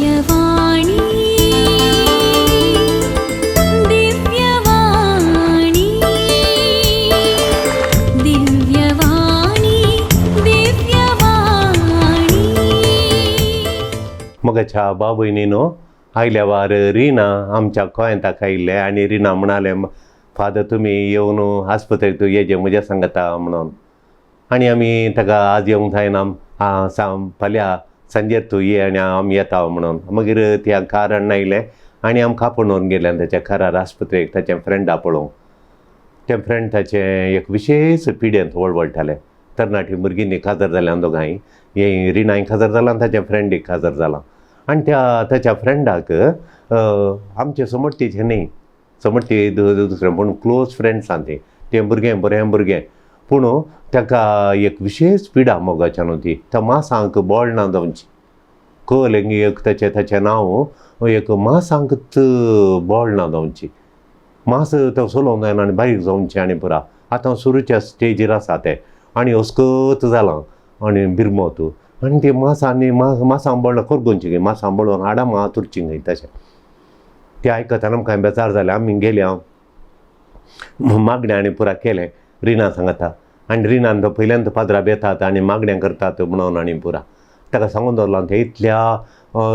दिव्यवाणी दिव्यवाणी दिव्यवाणी दिव्यवाणी. मगाच्या बाबयनीनो आयल्या वार रिना आमच्या गोंयांत आयिल्लें आनी रिना म्हणालें, फादर तुमी येवन आस्पत्रेक येजे म्हज्या सांगता म्हणून. आनी आमी ताका आज येवंक जायना, फाल्यां सांजेर तूं ये आनी आमी येता म्हणून. मागीर त्या कारान आयलें आनी आमकां आपोवन गेलें ताच्या घरार आस्पत्रेक ताचें फ्रेंडा पळोवंक. तें फ्रेंड ताचें एक विशेश पिड्यांत वळवळटालें. तरणाटी भुरगीं काजार जाल्यां दोगांय, हें रिणाय काजार जालां, ताचें फ्रेंडीक काजार जालां. आनी त्या ताच्या फ्रेंडाक आमचे समडतीचें न्ही, समडती दुसरें, पूण क्लोज फ्रेंड्स आसा तीं. तें भुरगें बरें भुरगें, पूण ताका एक विशेश पिडा मोगाच्या न्हू ती, त्या मासांक बळ ना जावची कल एक ताचें ताचें नांव एक मासांकच बळ ना जावची, मास तो चलोवंक जायना आनी बारीक जावचें आनी पुरा. आतां सुरूच्या स्टेजीर आसा तें आनी अस्कत जालां आनी बिरमत आनी ते मासांनी मासां बळ करगोवची खंय, मासां बळोवन हाडां मात उरची खंय तशें. तें आयकतना आमकां बेजार जालें. आमी गेल्या मागणें आनी पुरा केलें रिना सांगता आनी रिनान तो पयल्यान पाद्राब येतात आनी मागणें करतात म्हणून आनी पुरा ताका सांगून दवरलां. तें इतल्या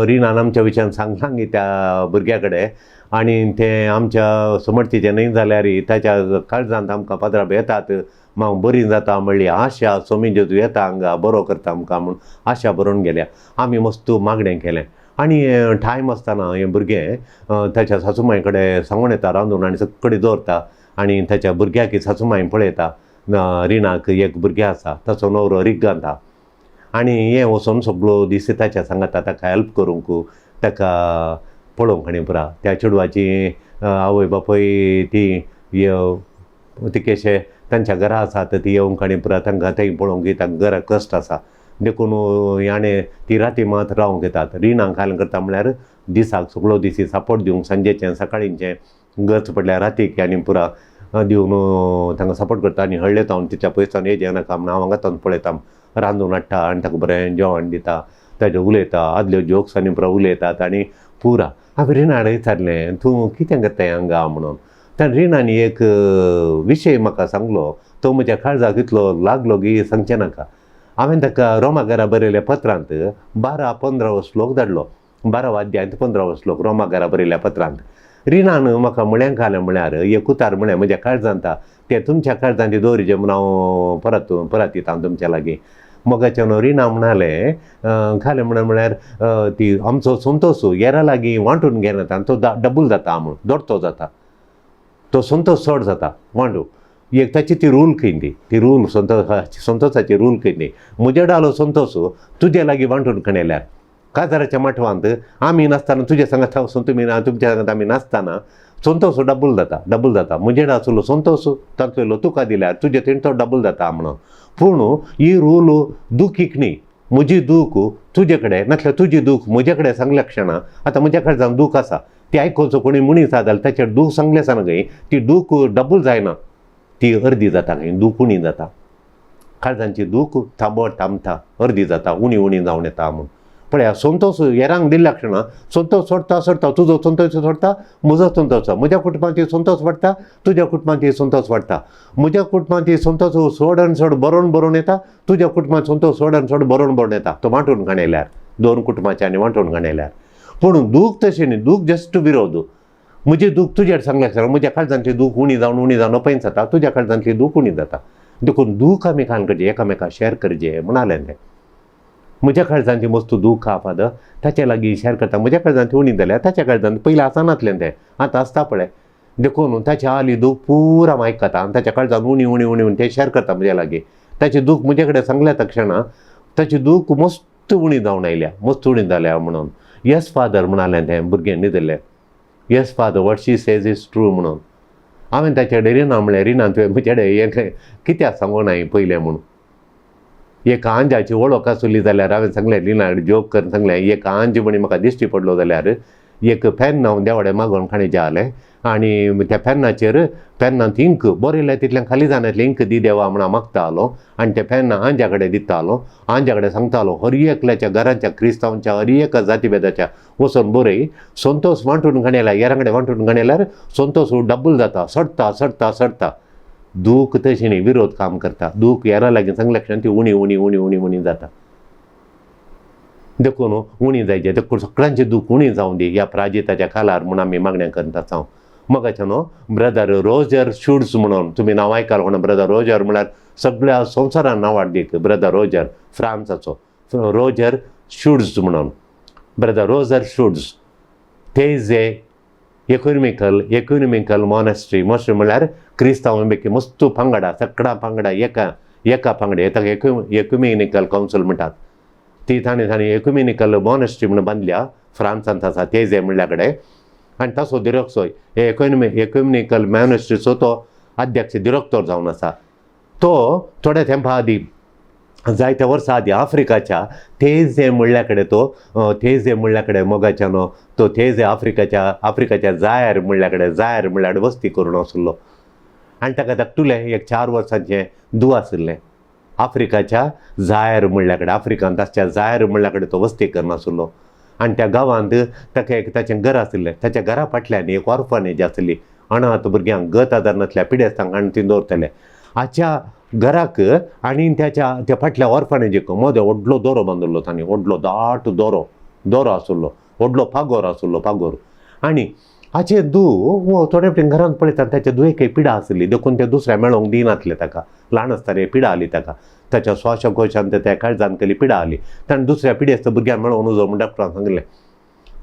रिनान आमच्या विशयान सांगलां गी त्या भुरग्या कडेन आनी तें आमच्या समर्थीचें न्हय जाल्यार ताच्या काळजांत आमकां पाद्राब येतात मागीर बरी जाता म्हणली आशा सोमी जेजू येता हांगा बरो करता आमकां म्हूण आशा बरोवन गेल्या. आमी मस्त मागणें केलें आनी टायम आसतना हें भुरगें ताच्या सासूमाय कडेन सांगून येता रांदून आनी सगळें दवरता आनी ताच्या भुरग्याक सासूमाय पळयता. रिणाक एक भुरगें आसा, ताचो न्हवरो रिगांत आनी हें वचोन सगळो दीस ताच्या सांगाता ताका हेल्प करूंक ताका पळोवंक आनी पुरा. त्या चेडवाची आवय बापूय ती तिकेशे तांच्या घरा आसात, ती येवंक आनी पुरा तांकां थंय पळोवंक तांकां घरा कश्ट आसा देखून याणें ती राती मात रावंक येतात. रिणां खाल करता म्हळ्यार दिसाक सगळो दीस सपोर्ट दिवंक सांजेचें सकाळींचें गरज पडल्यार रातीक आनी पुरा दिवन तांकां सपोर्ट करता. आनी हळ्ळे हांव तितल्या पयसान येजें नाका म्हण हांव हांगा पळयता, रांदून हाडटा आनी ताका बरें जेवण दिता, ताजे उलयता, आदल्यो जोक्स आनी पुरा उलयतात आनी पुरा. हांवें रिणाक विचारलें तूं कितें करताय हांगा म्हणून. त्या रिणान एक विशय म्हाका सांगलो, तो म्हज्या काळजाक इतलो लागलो की सांगचें नाका. हांवें ताका रोमा घरा बरयल्या पत्रांत 12-15 श्लोक धाडलो, 12 अध्यायांत 15 श्लोक रोमा घरा बरयल्या पत्रांत. रिणान म्हाका म्हळ्यां घालें म्हळ्यार एक उतार म्हळें म्हज्या काळजांत तें तुमच्या काळजांत दवरिचें म्हूण हांव परत परत दिता तुमच्या लागीं. मोगाचें न्हू रिणा म्हणालें घालें म्हळ्यार ती आमचो संतोश येरा लागीं वांटून घेना आनी तो डबल जाता म्हूण दोडतो जाता, तो संतोश चड जाता वांटू. एक ताची ती रूल खंय ती, ती रूल संतोषाची रूल खंय ती, म्हजे डालो संतोश तुजे लागीं वांटून खणयल्यार काजाराच्या माटवांत आमी नासतना तुजे सांगात तुमी तुमच्या सांगात आमी नासतना संतोश डबल जाता, डबल जाता. म्हजे आसलो संतोश तातूंतलो तुका दिल्यार तुजे थंय तो डबल जाता म्हणून. पूण ही रूल दुखीक न्ही, म्हजी दूख तुजे कडेन नासल्यार तुजी दूख म्हजे कडेन सांगल्या क्षणा आतां म्हज्या कडेन जावन दूख आसा ती आयकुचो कोणी मनीस आसा जाल्यार ताचेर दूख सांगलें आसना खंय ती दूख डबल जायना, ती अर्दी जाता खंय, दूख उणी जाता. काळजांची दूख थांबत थांबता अर्दी जाता, उणी उणी जावन येता म्हूण. पळया संतोश हेरांक दिल्ल्या क्षणा संतोश सोडता सोडता तुजो संतोश सोडता म्हजो संतोश, म्हज्या कुटुंबांत संतोश वाडटा, तुज्या कुटुंबांत संतोश वाडटा, म्हज्या कुटुंबांत संतोश सोड आनी सोड बरोवन बरोवन येता, तुज्या कुटुंबांत संतोश सोड आनी सोड बरोवन बरोवन येता. तो वांटून गाणयल्यार दोन कुटुंबाचे आनी वांटून गाणयल्यार. पूण दूख तशें न्ही, दूख जस्ट विरोध. म्हजी दूख तुजेर सांगल्या क्षणा म्हज्या काळजांतली दूख उणी जावन उणी जावन अपयन जाता, तुज्या काळजांतली दूख उणी जाता. देखून दूख आमी खाण करचें, एकामेकां शेअर करचें म्हणालें तें. म्हज्या काळजांत मस्त दूख आहा फादर, ताच्या लागीं शेअर करता. म्हज्या काळजांत उणी जाल्यार ताच्या काळजांत पयलीं आसनातलें तें, आतां आसता पळय. देखून ताच्या आली दूख पुरा हांव आयकता आनी ताच्या काळजांत उणी उणी उणी उणी तें शेअर करता म्हज्या लागीं. ताची दूख म्हजे कडेन सांगल्या तक्षणा ताची दूख मस्त उणी जावन आयल्या, मस्त उणी जाल्या म्हणून. येस फादर म्हणालें तें भुरगें न्हिदलें. Yes father, what she says is true म्हणून. हांवें ताचे कडेन रिणा म्हणलें, रिणा तुवें म्हजे कडेन हें कित्याक सांगूं ना पयलें म्हणून. एक आंजाची वळख आसली जाल्यार हांवें सांगलें रिणा जोक करून सांगलें, एक आंज म्हणी म्हाका दिश्टी पडलो जाल्यार एक पेन हांव देवाडे मागोवन काणी जालें आनी त्या पेन्नाचेर पेन्नांत इंक बरयलें तितलें खाली जाणांतलें इंक दी देवा म्हण हांव मागतालो आनी तें पेन्ना आंज्या कडेन दितालो. आंज्या कडेन सांगतालो हर एकल्याच्या घरांच्या क्रिस्तांवच्या हर एका जातीभेदाच्या वचून बरय. संतोष वांटून गाणेल्यार हेरां कडेन वांटून गाणेल्यार संतोष डब्बल जाता, सडटा सडटा सडटा. दूख तशी न्ही, विरोध काम करता. दूख हेरां लागीं सांगल्या क्षण ती उणी उणी उणी उणी उणी जाता. देखून उणी जायचे, देखून सगळ्यांचे दूख उणी जावं दी ह्या प्राजिताच्या खालार म्हूण आमी मागण्या करता हांव. मगाचे न्हू ब्रदर रोजर शुड्स म्हणून तुमी नांव आयकलां कोण? ब्रदर रोजर म्हळ्यार सगळ्या संवसारान नांव वाडदीक ब्रदर रोजर, फ्रांसाचो रोजर शुड्स म्हणून. ब्रदर रोजर शुड्स तेजे एकुनिमिकल एकुनिमिकल मॉनेस्ट्री, मॉनेस्ट्री म्हळ्यार क्रिस्तांव बेकी मस्तू पंगडा, सगळ्या पंगडा एका एका पंगडा ताका एकुमिनिकल कावन्सील म्हणटात. ती ताणें ताणें एकुमिनिकल मॉनेस्ट्री म्हणून बांदल्या फ्रांसांत आसा तेजे म्हणल्या कडेन. आनी ताचो दिरक्सो एकुमिनिकल मॉनेस्ट्रीचो तो अध्यक्ष दिरक्तोर जावन आसा. तो थोड्या तेंपा आदीं जायत्या वर्सां आदीं आफ्रिकाच्या तेजे म्हणल्या कडेन तो तेजे म्हणल्या कडेन मोगाच्यानो तो तेजे आफ्रिकाच्या आफ्रिकाच्या जायर म्हणल्या कडेन जायर म्हणल्या कडेन वस्ती करून आशिल्लो. आनी ताका धाकटुलें एक 4 वर्सांचें धूव आशिल्लें. आफ्रिकाच्या जायर म्हणल्या कडेन आफ्रिकांत आसच्या जायर म्हणल्या कडेन तो वस्ती करून आशिल्लो. आनी त्या गांवांत ताका एक ताचें घर आशिल्लें. ताच्या घरा फाटल्यान एक ऑर्फनेज आशिल्ली, अनाथ भुरग्यांक गत आदार नासल्या पिडेस्तांक हाडून ती दवरतले. हाच्या घराक आनी त्याच्या त्या फाटल्या ऑर्फनेजीक मदें व्हडलो दोरो बांदिल्लो तांणी, व्हडलो दाट दोरो दोरो आशिल्लो, व्हडलो पागोर आशिल्लो पागोर. आनी हाचे धूव हो थोडे फावटी घरांत पळयता ताच्या धुवेक पिडा आशिल्ली, देखून ते दुसऱ्या मेळोंक दिनासले ताका. ल्हान आसतना पिडा आली ताका, ताच्या श्वासकोशांत त्या काळजान केली पिडा आली. ताणें दुसऱ्या पिडेस्त भुरग्यांक मेळोंक नजो म्हूण डॉक्टरान सांगलें.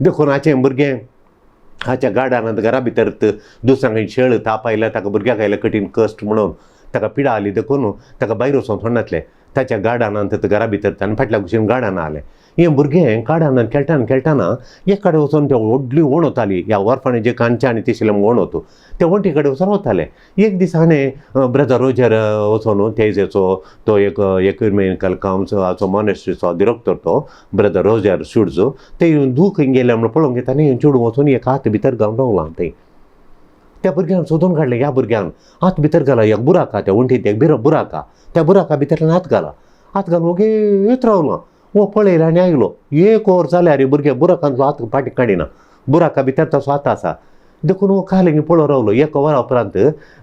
देखून हाचें भुरगें हाच्या गार्डनांत घरा भितर दुसऱ्यांक शेळ ताप आयल्यार ताका भुरग्याक आयल्या कठीण कश्ट म्हणून ताका पिडा आली, देखून ताका भायर वचोंक सोडनासलें. ताच्या गार्डनांत घरा भितर आनी फाटल्या कुशीन गार्डन आलें. हें भुरगें गार्डनांत खेळटाना खेळटाना एक कडेन वचोन ते व्हडली वणत आली ह्या ऑर्फनेजे कांच्या आनी तिशिल्ले वणत, त्या वण्टी कडेन वचोन वताले. एक दीस हाणें ब्रदर रोजर वचोन तेजेचो तो एक एकुमेनिकल कावन्सिलाचो मॉनेस्ट्रीचो दिरक्तर तो ब्रदर रोजर शुड्स ते दूख गेले म्हणून पळोवंक येता न्ही, चेडूं वचून एक हात भितर घालून रावलां थंय. त्या भुरग्यान सोदून काडलें, ह्या भुरग्यान हात भितर घाला एक बुराका, त्या वण्टींत एक बुराका, त्या बुराका भितरल्यान हात घाला, हात घालून ओगेच रावलो. हो पळयलो आनी आयलो. एक वर जाल्यार भुरगें बुराकांतलो हात फाटीं काडिना, बुराका भितर तसो हात आसा. देखून हो काल पळोवन रावलो. एक वरा उपरांत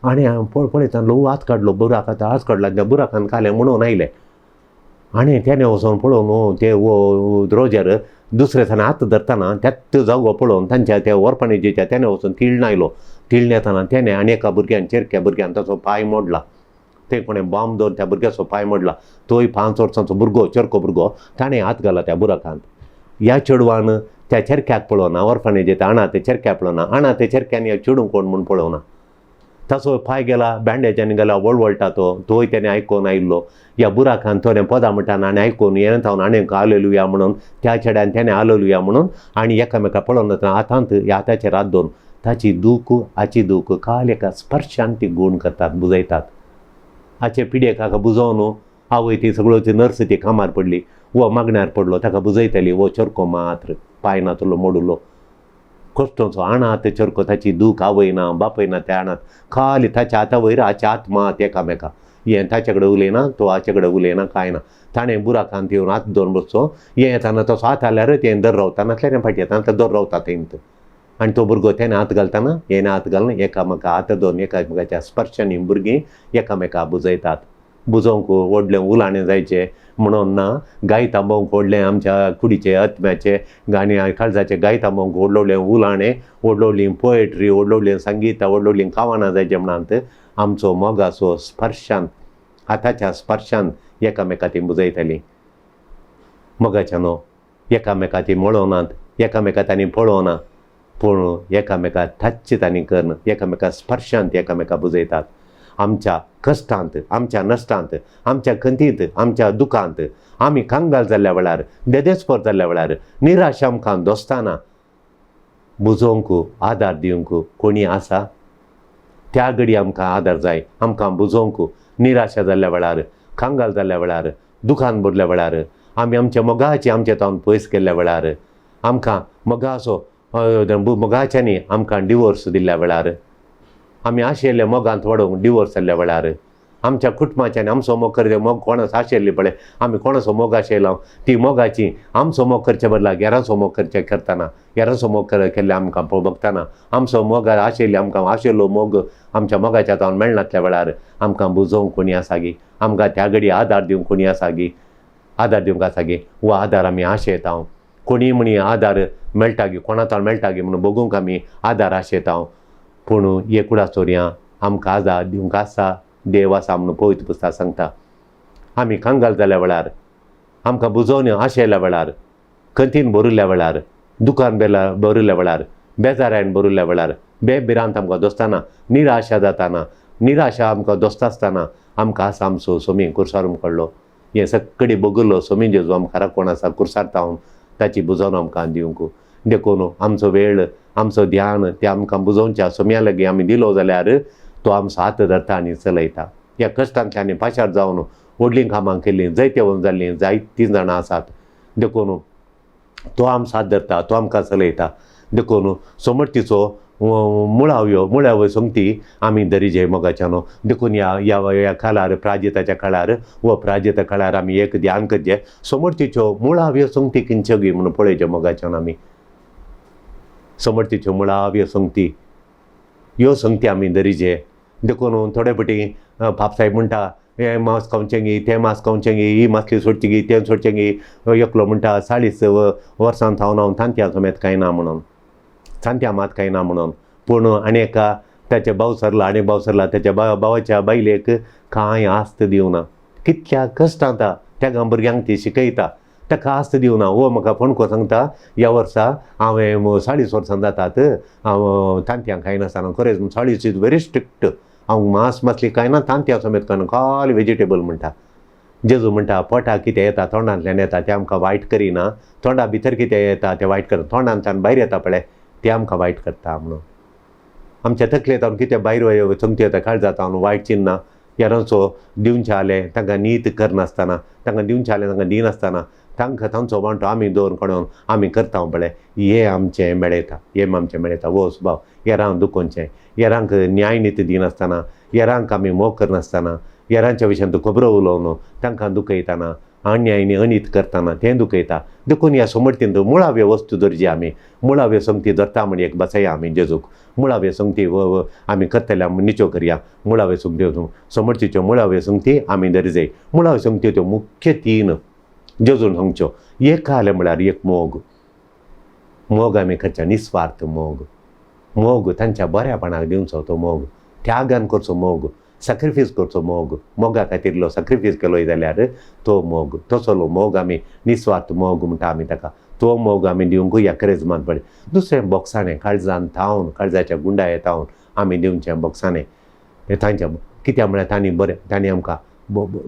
आनी पळयता ल्हवू हात काडलो बुराका, हात काडलो आनी त्या बुराकान कालें म्हणून आयलें. आनी तेणें वचोन पळोवन ते रोजर दुसरे दिसांनी हात धरतना त्याच जागो पळोवन तांच्या त्या ऑर्फनेजीच्या तेणें वचून तिळण आयलो. तिळण येताना तेणें आनी एका भुरग्यान चेरक्या भुरग्यान ताचो पांय मोडला. ते कोणें बॉम्ब दवरून त्या भुरग्याचो पांय मोडला. तोय 5 वर्सांचो भुरगो, चेरको भुरगो, ताणें हात घाला त्या बुराकांत. ह्या चेडवान त्या चेरक्याक पळोवना, ऑर्फनेजीत आणा ते चेरक्याक पळोवना, आणा ते चेरक्यान ह्या चेडूं कोण म्हूण पळोवना. ताचो पांय गेला, बँडेजांनी गेला, वळवळटा तो, तोय तेणें आयकून आयिल्लो. ह्या बुराकान थोडें पदां म्हणटाना आनी आयकून हें जावन आनी आलेलुया म्हणून त्या चेड्यान तेणें आलेलुया म्हणून आनी एकामेका पळोवन वतना हातांत ह्या हाताचेर हात दवरून ताची दूख हाची दूख काल एका स्पर्शान ती गूण करतात, बुजयतात. हाचे पिड्येक हाका बुजोवन आवय ती सगळ्यो ती नर्स ती कामार पडली, वो मागण्यार पडलो, ताका बुजयताली. वो चरको मात्र पांय नातलो मोडुलो कश्टोचो आणात चरको, ताची दूख आवय ना बापय ना त्या आणात खाली ताच्या हाता वयर हाच्या हात मात एकामेका. हें ताचे कडेन उलयना, तो हाचे कडेन उलयना, कांय ना. ताणें बुराकांत येवन हात दवरून बसचो. हें येताना तसो हात आल्यार तें दर रावता, नासल्यार हें फाटी येता, नासल्यार दर रावता थंय. आनी तो भुरगो तेणें हात घालतना हेणें हात घालून एकामेका हात दवरून एकामेकाच्या स्पर्शांनी भुरगीं एकामेका बुजयतात. बुजोवंक व्हडलें उलाणें जायचें म्हणून ना, गायता भोवंक व्हडलें आमच्या कुडीचे आत्म्याचे आनी काळजाचे गायता भोवंक व्हडलें व्हडलें उलाणें, व्हडली व्हडली पोएट्री, व्हडली व्हडली संगीतां, व्हडली व्हडली कावानां जायचें म्हणांत आमचो मोगाचो स्पर्शान, हाताच्या स्पर्शान एकामेका ती बुजयतालीं. मोगाच्यानो एकामेका ती मेळोनात, एकामेका तांणी पळोवना, पूण एकामेका टच तांणी करून एकामेका स्पर्शांत एकामेका बुजयतात. आमच्या कश्टांत, आमच्या नश्टांत, आमच्या खंतींत, आमच्या दुखांत आमी कांगाल जाल्ल्या वेळार, देदेस्पर जाल्ल्या वेळार, निराश आमकां दोस्ताना बुजोवंक आदार दिवंक कोणी आसा? त्या घडी आमकां आदार जाय, आमकां बुजोवंक. निराशा जाल्ल्या वेळार, कांगाल जाल्ल्या वेळार, दुखान भरल्या वेळार, आमी आमच्या मोगाची आमच्या तावन पयस केल्ल्या वेळार, आमकां मोगाचो मोगाच्यांनी आमकां डिवोर्स दिल्ल्या वेळार, आमी आशिल्ले मोगांत वाडोवंक डिवोर्स जाल्ल्या वेळार, आमच्या कुटुंबाच्यानी आमचो मोग करचे मोग कोणाचो आशिल्ली पळय, आमी कोणाचो मोग आशिल्लो ती मोगाची आमचो मोग करचे बदला गेरांचो मोग करचे करतना, गेरांचो मोग केल्ले आमकां बघतना, आमचो मोग आशिल्ले आमकां आशिल्लो मोग आमच्या मोगाच्या हातान मेळनातल्या वेळार आमकां बुजोवंक कोणी आसा गी, आमकां त्या घडी आदार दिवंक कोणी आसा गी, आदार दिवंक आसा गी, हो आदार आमी आशेता. कोणी म्हणी आदार मेळटा गी, कोणा मेळटा गी म्हणून बगूंक आमी आदार आशेता. पूण एकुडा चोरयां आमकां आदार दिवंक आसा देव आसा म्हणून पवित्र पुस्तक सांगता. आमी कंगाल जाल्या वेळार, आमकां बुजोवन आशेल्या वेळार, खंतीन भरिल्ल्या वेळार, दुकान बेला भरिल्ल्या वेळार, बेजारायन भरिल्ल्या वेळार, बेभिरांत आमकां दोस्ताना, निराशा जाताना, निराशा आमकां दोस्ता आसतना आमकां आसा आमचो सोमी कुर्सार कडलो हें सगळी बगुल्लो सोमी जेजू आमकां राखण आसा कुर्सार तावन ताची बुजोवन आमकां दिवंक. देखून आमचो वेळ आमचो ध्यान ते आमकां बुजोवच्या सोम्या लागीं आमी दिलो जाल्यार तो आमचो हात धरता आनी चलयता. ह्या कश्टांतल्यान पाशार जावन व्हडलीं कामां केलीं, जैतेवंत जाल्लीं जायतीं जाणां आसात. देखून तो आमचो हात धरता, तो आमकां चलयता. देखून समर्थीचो मुळाव्यो मुळाव्यो संगती आमी दरिजे मोगाच्यानो. देखून ह्या ह्या ह्या काळार प्राजिताच्या काळार व प्राजिता काळार आमी एक ध्यान करचें, समर्थीच्यो मुळाव्यो संगती खंयच्यो गी म्हणून पळयच्यो मोगाच्यान. आमी समर्थीच्यो मुळाव्यो संगती ह्यो संगती आमी दरिजे. देखून थोडे फावटी बापसाहेब म्हणटा हें मांस खावचें गी, तें मांस खावचें गी, ही मासली सोडची गी, तें सोडचें गी. एकलो म्हणटा 40 वर्सां थावन हांव तांतयां समेत खायना म्हणून, तांतयां मात खायना म्हणून. पूण आनी एका ताचे भाव सरला, आनी भाव सरला ताच्या भावाच्या बायलेक कांय आस्त दिवना. कितल्या कश्टांत त्या भुरग्यांक ती शिकयता, ताका आस्त दिवना. हो म्हाका फोन करून सांगता ह्या वर्सा हांवें 40 वर्सां जातात हांव तांतयां खायनासतना. खरेंच 40 is very strict. हांव मांस मासली खायना, तांतयां समेत खायना, खाली वेजिटेबल म्हणटा. जेजू म्हणटा पोटाक कितें येता तोंडांतल्यान येता तें आमकां वायट करिना, तोंडा भितर कितें येता तें वायट करना, तोंडांतल्यान भायर येता पळय तें आमकां वायट करता म्हणून. आमच्या तकलेंत कितें भायर चमती येता काळजांत वायट चिन्नां हेरांचो दिवचें आलें तांकां नीत करनासतना, तांकां दिवचें आलें तांकां दिनासतना तांकां तांचो वांटो आमी दवरून काडून आमी करता पळय, हें आमचें मेळयता, हें आमचें मेळयता. हो स्वभाव हेरांक दुखोवचें, हेरांक न्याय निती दिनासतना, हेरांक आमी मोग करनासतना, हेरांच्या विशयांत खबरो उलोवन तांकां दुखयतना, अन्याय आनी अनीत करतना तें दुखयता. देखून ह्या समर्थीन मुळाव्यो वस्तू दरजी आमी मुळाव्यो संगती धरता म्हण एक बसया आमी जेजूक. मुळाव्यो संगती आमी करतल्या निच्यो करया. मुळाव्यो संगती समर्थीच्यो मुळाव्यो संगती आमी दरजे. मुळाव्यो संगती त्यो मुख्य 3 जेजून सांगच्यो. एक आलें म्हळ्यार एक मोग, मोग आमी करच्या निस्वार्थ मोग, मोग तांच्या बऱ्यापणाक दिवचो तो मोग, त्यागान करचो मोग, सॅक्रिफायस करचो मोग, मोगा खातीर इल्लो सॅक्रिफायस केलो जाल्यार तो मोग, तसलो मोग आमी निस्वार्थ मोग म्हणटा आमी ताका, तो मोग आमी दिवंक ह्या करेजमान पडले. दुसरें बोक्साणें काळजान थावन, काळजाच्या गुंडाये थावन आमी दिवचें बोक्साणें तांच्या कित्याक म्हळ्यार तांणी बरें तांणी आमकां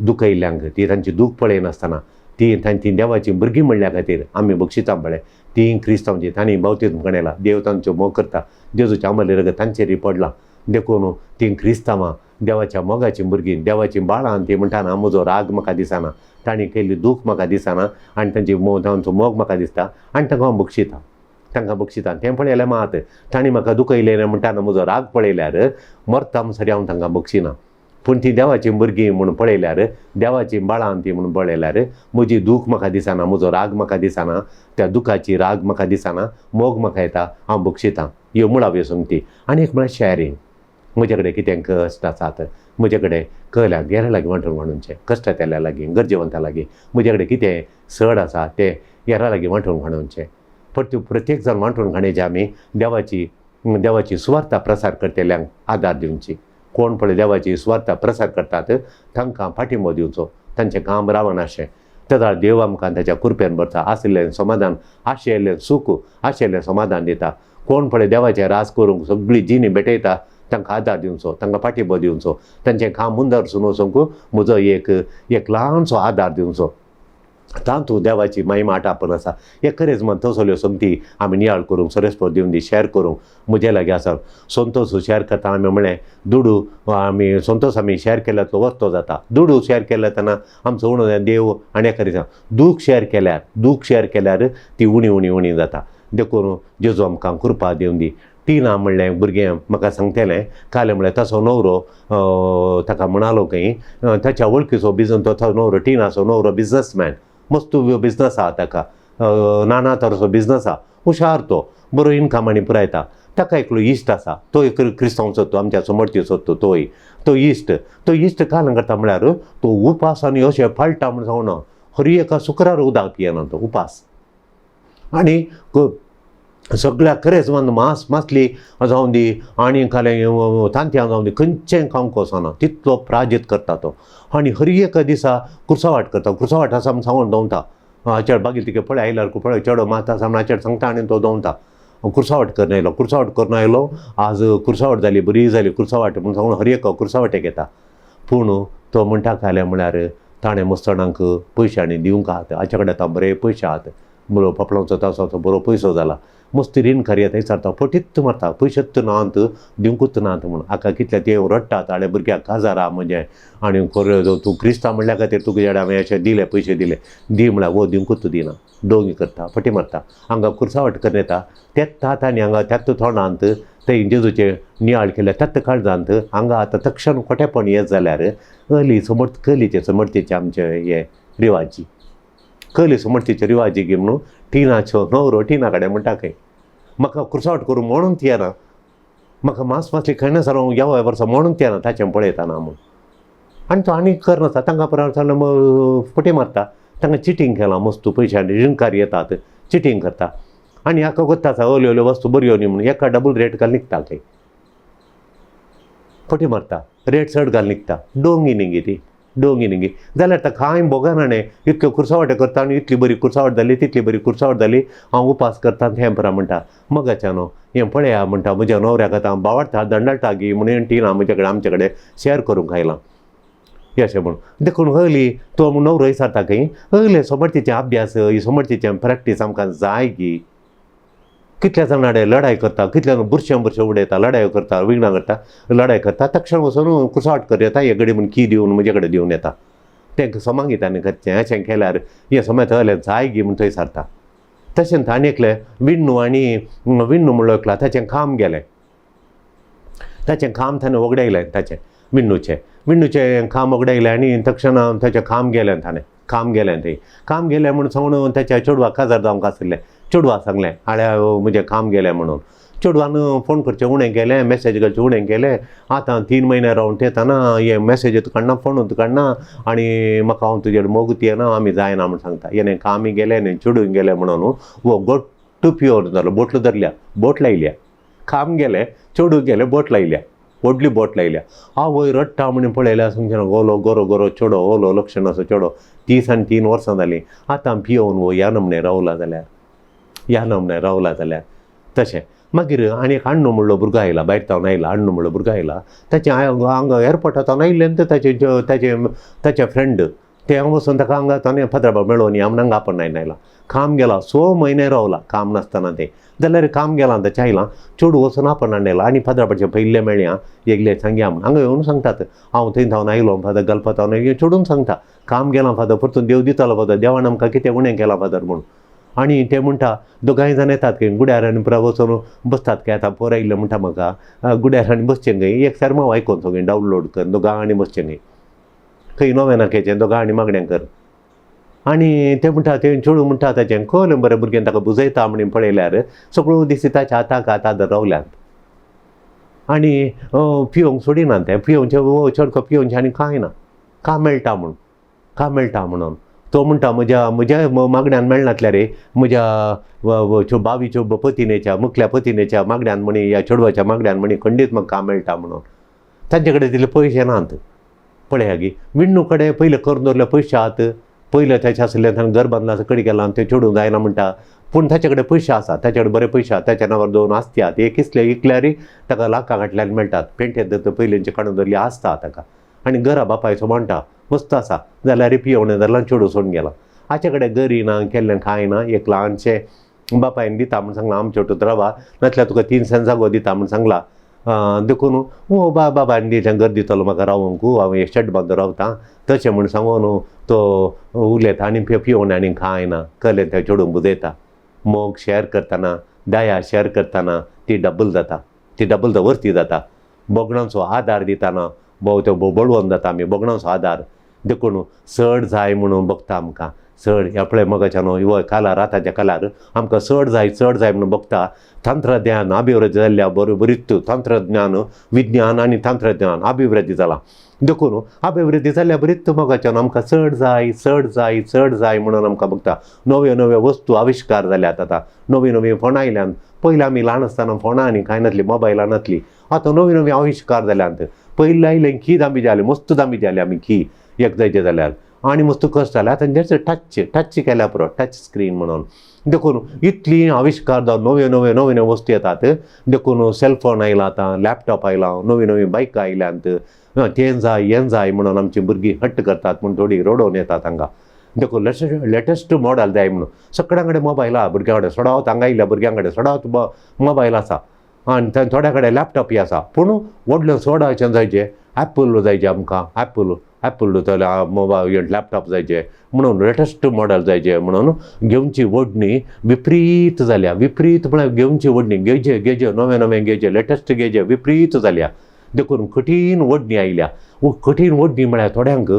दुखयल्ल्यांक ती तांची दूख पळयनासतना ती तांची देवाची भुरगीं म्हणल्या खातीर आमी बक्षिसां पळय ती क्रिस्तांवची तांणी बावतीत कणेला देव तांच्यो मोग करता, जेजूच्या आमले रगत तांचेर पडलां. देखून ती क्रिस्तांवां देवाच्या मोगाचीं भुरगीं, देवाचीं बाळां ती म्हणटा ना म्हजो राग म्हाका दिसना, तांणी केल्ली दूख म्हाका दिसना आनी तांची तांचो मोग म्हाका दिसता आनी तांकां हांव बक्षितां, तांकां बक्षितां. तें पळयल्यार मात तांणी म्हाका दुखयलें म्हणटा ना म्हजो राग पळयल्यार मरता म्हणसर हांव तांकां बक्षिना. पूण ती देवाचीं भुरगीं म्हूण पळयल्यार, देवाचीं बाळां ती म्हणून पळयल्यार म्हजी दूख म्हाका दिसना, म्हजो राग म्हाका दिसना, त्या दुखाची राग म्हाका दिसना, मोग म्हाका येता, हांव बक्षितां. ह्यो मुळाव्यो संगती. आनी एक म्हळ्यार शॅरींग. म्हजे कडेन कितें कश्ट आसात, म्हजे कडेन कहल्या गेल्या लागीं वांटून वांटूनचें, कश्ट लागीं, गरजेवंता लागीं म्हजे कडेन कितें चड आसा तें हेरां लागीं वांटून वांटूनचें. प्रत्येक जाण वांटून खाणेचें आमी देवाची देवाची सुवार्ता प्रसार करतल्यांक आदार दिवची. कोण पळय देवाची सुवार्ता प्रसार करतात तांकां पाठिंबो दिवचो, तांचें काम रावनाशें. तेदळार देव आमकां ताच्या कृपेन भरता, आशिल्लें समाधान, आशिल्लें सूख, आशिल्लें समाधान दिता. कोण पळय देवाचें राज करूंक सगळी जिणी भेटयता तांकां आदार दिवचो, तांकां पाठिंबो दिवचो, तांचें काम मुंदर वचूंक म्हजो एक एक ल्हानसो आदार दिवचो. तातूंत देवाची महिमा आटापून आसा. हे खरेंच म्हण तसल्यो संगती आमी नियाळ करूंक सरेस्पर दिवन दी शेअर करूंक म्हजे लागीं आसा. संतोश शेअर करता आमी म्हळें दुडू आमी संतोश आमी शेअर केल्यार तो वस्तो जाता. दुडू शेअर केल्यार तेन्ना आमचो उणो देव आनी एका दिसा दूख शेअर केल्यार, दूख शेअर केल्यार ती उणी उणी उणी जाता. देखून जेजू आमकां कृपा दिवन दी. टिना म्हणलें भुरगें म्हाका सांगतलें कालें म्हणल्यार ताचो न्हवरो ताका म्हणालो खंय ताच्या वळखीचो बिजनस, तो न्हवरो टिनाचो न्हवरो बिजनसमॅन, मस्त बिजनस आहा ताका, नाना तराचो बिजनस आहा, हुशार तो, बरो इनकम आनी पुरायता. ताका एकलो इश्ट आसा, तो एक क्रिस्तांव सोदतो, आमच्या समर्थी सोदतो तोय, तो इश्ट, तो इश्ट काल करता म्हळ्यार तो उपास आनी अशें पाळटा म्हण सांगना, हर एका शुक्रार उदक पियेना तो उपास, आनी सगळ्या खरेंच मांस मासली जावं दी आनी कालें तांतयां जावं दी, खंयचें खावंक वचना, तितलो प्राजीत करता तो. आनी हर एका दिसा कुर्सावाट करता, कुर्सावाट आसा म्हण सांगून दवरता, चेड बागील तिके पळय आयल्यार पळय चेडो मात आसा म्हण चेड सांगता आनी तो दवरता. कुर्सावाट करून आयलो, कुर्सावाट करून आयलो, आज कुर्सावाट जाली, बरी जाली कुर्सावाट म्हण सांगून हर एका कुर्सावाटेक येता. पूण तो म्हणटा खालें म्हळ्यार ताणें मस्तणांक पयशे आनी दिवंक आहात, हाचे कडेन आतां बरे पयशे आहात, बरो पापडांचो ताचो आतां बरो पयसो जाला, मस्त रीण येता विचारता, फटीत मारता, पयशेच नात दिवंकूच नात म्हूण. हाका कितले ते रडटात, हाडे भुरग्याक काजार आहा म्हजें आनी खरें तूं क्रिस्तांव म्हणल्या खातीर तुका जेडे हांवें अशें दिले पयशे दिले, दी म्हळ्यार वो दिवंकूच दिना, डोंगी करता, फटी मारता. हांगा कुर्सावट करून येता तेच तात आनी हांगा त्याच तोंडांत ते जेजूचे नियाळ केले त्याच काळजांत हांगा आतां तक्षण खोटेपण येत जाल्यार अली समर्थ कलीचे समर्थीचे आमचे हे रिवाजी, कली समर्थीचे रिवाजी गी म्हणून टिनाचो न्हवरो टिना कडेन म्हणटा खंय म्हाका कुर्सावट करूं म्हणून ती येना, म्हाका मांस मासली खायना सर हांव ह्या वर्सा म्हणून ती येना ताचें पळयतना म्हूण. आनी तो आनी करनासता, तांकां परत फटी मारता, तांकां चिटींग केलां मस्तू पयशांनी, रिणकार येतात चिटींग करता आनी हाका गोत्ता आसा ओल्यो ओल्यो वस्तू बऱ्यो न्ही म्हणून एका डबल रेट घालून निकता, खंय फटी मारता, रेट चड घालून निकता, डोंगी न्ही ती, डोंगी न्ही जाल्यार ताका कांय भोगना न्ही, इतक्यो कुर्सावाट्यो करता आनी इतली बरी कुर्सावट जाली, तितली बरी कुर्सावट जाली, हांव उपास करता हें परा म्हणटा. मगाच्या न्हू हें पळया म्हणटा म्हज्या न्हवऱ्याक आतां बावडटा दंडाळटा गी म्हणून टिना म्हजे कडेन आमचे कडेन शेअर करूंक आयलां अशें म्हणून. देखून हयली तो न्हवरो विचारता खंय हयले समर्थीचे अभ्यास, समर्थीचे प्रॅक्टीस आमकां जाय गी, कितल्या जाणां कडेन लडाय करता, कितल्या जाण बुरशें बुरशें उडयता, लडायो करता, विघ्नां करता, लडाय करता, तक्षण वचून कुसाट कर येता, हे घडी म्हूण की दिवन म्हजे कडेन दिवन येता, तेंकां समांगीत आनी करचें अशें केल्यार हें समेत हयलें जाय गी म्हूण थंय सारता. तशेंच आनी एकलें विण्णू, आनी विण्णू म्हणलो एकलो, ताचें काम गेलें, ताचें काम ताणें वगडायलें, ताचें विण्णूचें, विण्णूचें काम वगडायलें आनी तक्षण ताचें काम गेलें, ताणें काम गेलें, थंय काम गेलें म्हूण सांगून ताच्या चेडवाक काजार जावंक आशिल्लें, चेडवा सांगलें हाड्या म्हजें काम गेलें म्हणून, चेडवान फोन करचें उणें केलें, मॅसेज घालचें उणें केलें, आतां 3 म्हयने रावन येतना हें मॅसेज काडना, फोनूच काडना आनी म्हाका हांव तुजेर मोग येना, आमी जायना म्हूण सांगता, हेणें कामय गेलें आनी चेडूंय गेलें म्हणून हो गोट्ट पियोन जालो, बोटलो धरल्या, बोट लायल्या, काम गेलें, चेडूं गेलें, बोट लायल्या, व्हडली बोट लायल्या. आवय रडटा म्हण पळयल्यार सांगचें ना, ओलो गोरो गोरो चेडो, ओलो लक्षण असो चेडो, 30 आनी 3 वर्सां जालीं, आतां पियोवन हो ह्या नमणे रावला जाल्यार, ह्या नमणे रावला जाल्यार तशें. मागीर आनी एक अण्णू म्हणलो भुरगो आयला, भायर तावन आयला, अण्णू म्हणलो भुरगो आयला, ताचें हांगा एअरपोर्टार तावन आयिल्लें, ताचें ताचें ताचे फ्रेंड ते हांगा वचून ताका हांगा ताणें फादराबाब मेळोवन या म्हण हांगा आपण आयला, काम गेला, 6 म्हयने रावला काम नासतना तें, जाल्यार काम गेलां ताचें आयलां, चेडूं वचून आपण आयला आनी फादराबाचें पयिल्लें मेळ्ळें आं एकलें सांगया म्हण हांगा येवन सांगतात, हांव थंय धांवन आयलो फादर गल्फा थावन चेडून सांगता काम गेलां फादर, परतून देव दितालो फादर, देवान आमकां कितें उणें केलां फादर म्हूण. आनी ते म्हणटा दोगांय जाण येतात खंय गुड्यार आनी पुरा वचून बसतात खंय, आतां पोर आयिल्लें म्हणटा म्हाका गुड्यार आनी बसचें खंय, एक सर्मांव आयकोन सगळें डावनलोड कर, दोगां आनी बसचें खंय, खंय नोवेनाक खेचें दोगां आनी मागणें कर. आनी ते म्हणटा ते चेडूं म्हणटा ताचें कळ्ळें बरें भुरगें ताका बुजयता म्हण पळयल्यार सगळ्यो दिसता ताच्या हाताक हात रावल्यात आनी पिवंक सोडिना तें, पिवंचें चड पिवंचें आनी कांय ना, काम मेळटा म्हूण, काम मेळटा म्हणून तो म्हणटा म्हज्या म्हज्या मागण्यान मेळनातल्या रे, म्हज्या बावीच्यो पतिनेच्या मुखल्या पतिनेच्या मागण्यान म्हणी ह्या चेडवाच्या मागण्यान म्हणी खंडीत म्हाका काम मेळटा म्हणून. तांचे कडेन तितले पयशे नात पळया गी, विण्णू कडेन पयलें करून दवरले पयशे आहात, पयलें ताचें आसलें ताणें घर बांदलां कडी केलां तें चेडूंक जायना म्हणटा, पूण ताचे कडेन पयशे आसा, ताचे कडेन बरे पयशे आसा, ताच्या नांवार 2 आस्ती आहात, एक इसले इकल्यारय ताका लाखां फाटल्यान मेळटात, पेंटेंत पयलींचे काडून दवरली आसता ताका, आनी घरा बापायचो म्हणटा मस्त आसा, जाल्यार पियोवणें धरलां चेडूं सोडून गेलां, हाचे कडेन गरी ना केल्लें कांय ना, एक ल्हानशें बापायन दिता म्हूण सांगलां आमचे वटेन रावा, नातल्यार तुका 3 सेंट जागो दिता म्हूण सांगला, देखून ओ बाबान दिलें घर दितलो म्हाका रावंक, हांव एक शेड बांदून रावतां तशें म्हूण सांगून तो उलयता आनी पियोवणें आनी कांय ना, कळ्ळें तें चेडूंक बुजयता. मोग शेअर करतना, दया शेअर करतना ती डबल जाता, ती डबल वरती जाता. बोगणांचो आदार दितना भोव त्यो बळवंत जाता आमी बोगणांचो आदार. देखून चड जाय म्हणून बगता आमकां चड. ह्या पळय मोगाच्यानो, हो कालार, आतांच्या कालार आमकां चड जाय, चड जाय म्हणून बगता. तंत्रज्ञान अभिवृद्धी जाल्ल्या बरोबरीच तंत्रज्ञान, विज्ञान आनी तंत्रज्ञान अभिवृद्धी जालां. देखून अभिवृद्धी जाल्ल्या बरीच मोगाच्यान आमकां चड जाय, चड जाय, चड जाय म्हणून आमकां बगता. नव्यो नव्यो वस्तू आविश्कार जाल्यात आतां, नवीं नवीं फोणां आयल्यात. पयलीं आमी ल्हान आसतना फोणां आनी कांय नासलीं, मोबायलां नासलीं. आतां नवीं नवीं आविश्कार जाल्यात. पयलीं आयलें की दांबी जाली, मस्त दांबी जाली आमी की एक जायचे जाल्यार आनी मस्त कश्ट जाले. आतां जस्ट टच टच केल्यार पुरो, टच स्क्रीन म्हणून. देखून इतली आविश्कार जावन नव्यो नव्यो नव्यो नव्यो वस्तू येतात. देखून सेलफोन आयला आतां, लॅपटॉप आयला, नवीं नवीं बायकां आयल्यांत. तें जाय, हें जाय म्हणून आमची भुरगीं हट्ट करतात म्हूण थोडीं रडोवन येतात हांगा. देखून लेटस्ट मॉडल जाय म्हणून सगळ्यां कडेन मोबायल आहा. भुरग्यां कडेन सदांच, हांगा आयिल्ल्या भुरग्यां कडेन सदांच मोबायल आसा आनी थोड्या कडेन लॅपटॉपय आसा. पूण व्हडलें चडाचें जायचें, एप्पल जायचें आमकां, एप्पल एप्पल जाल्यार मोबायल लॅपटॉप जायचे म्हणून, लेटस्ट मॉडल जायचे म्हणून घेवची ओडणी विपरीत जाल्या. विपरीत म्हळ्यार घेवची ओडणी, घेवचे घेवचे नवें नवें घेवचे, लेटस्ट घेवचे, विपरीत जाल्या. देखून कठीण ओडणी आयल्या. कठीण ओडणी म्हळ्यार थोड्यांक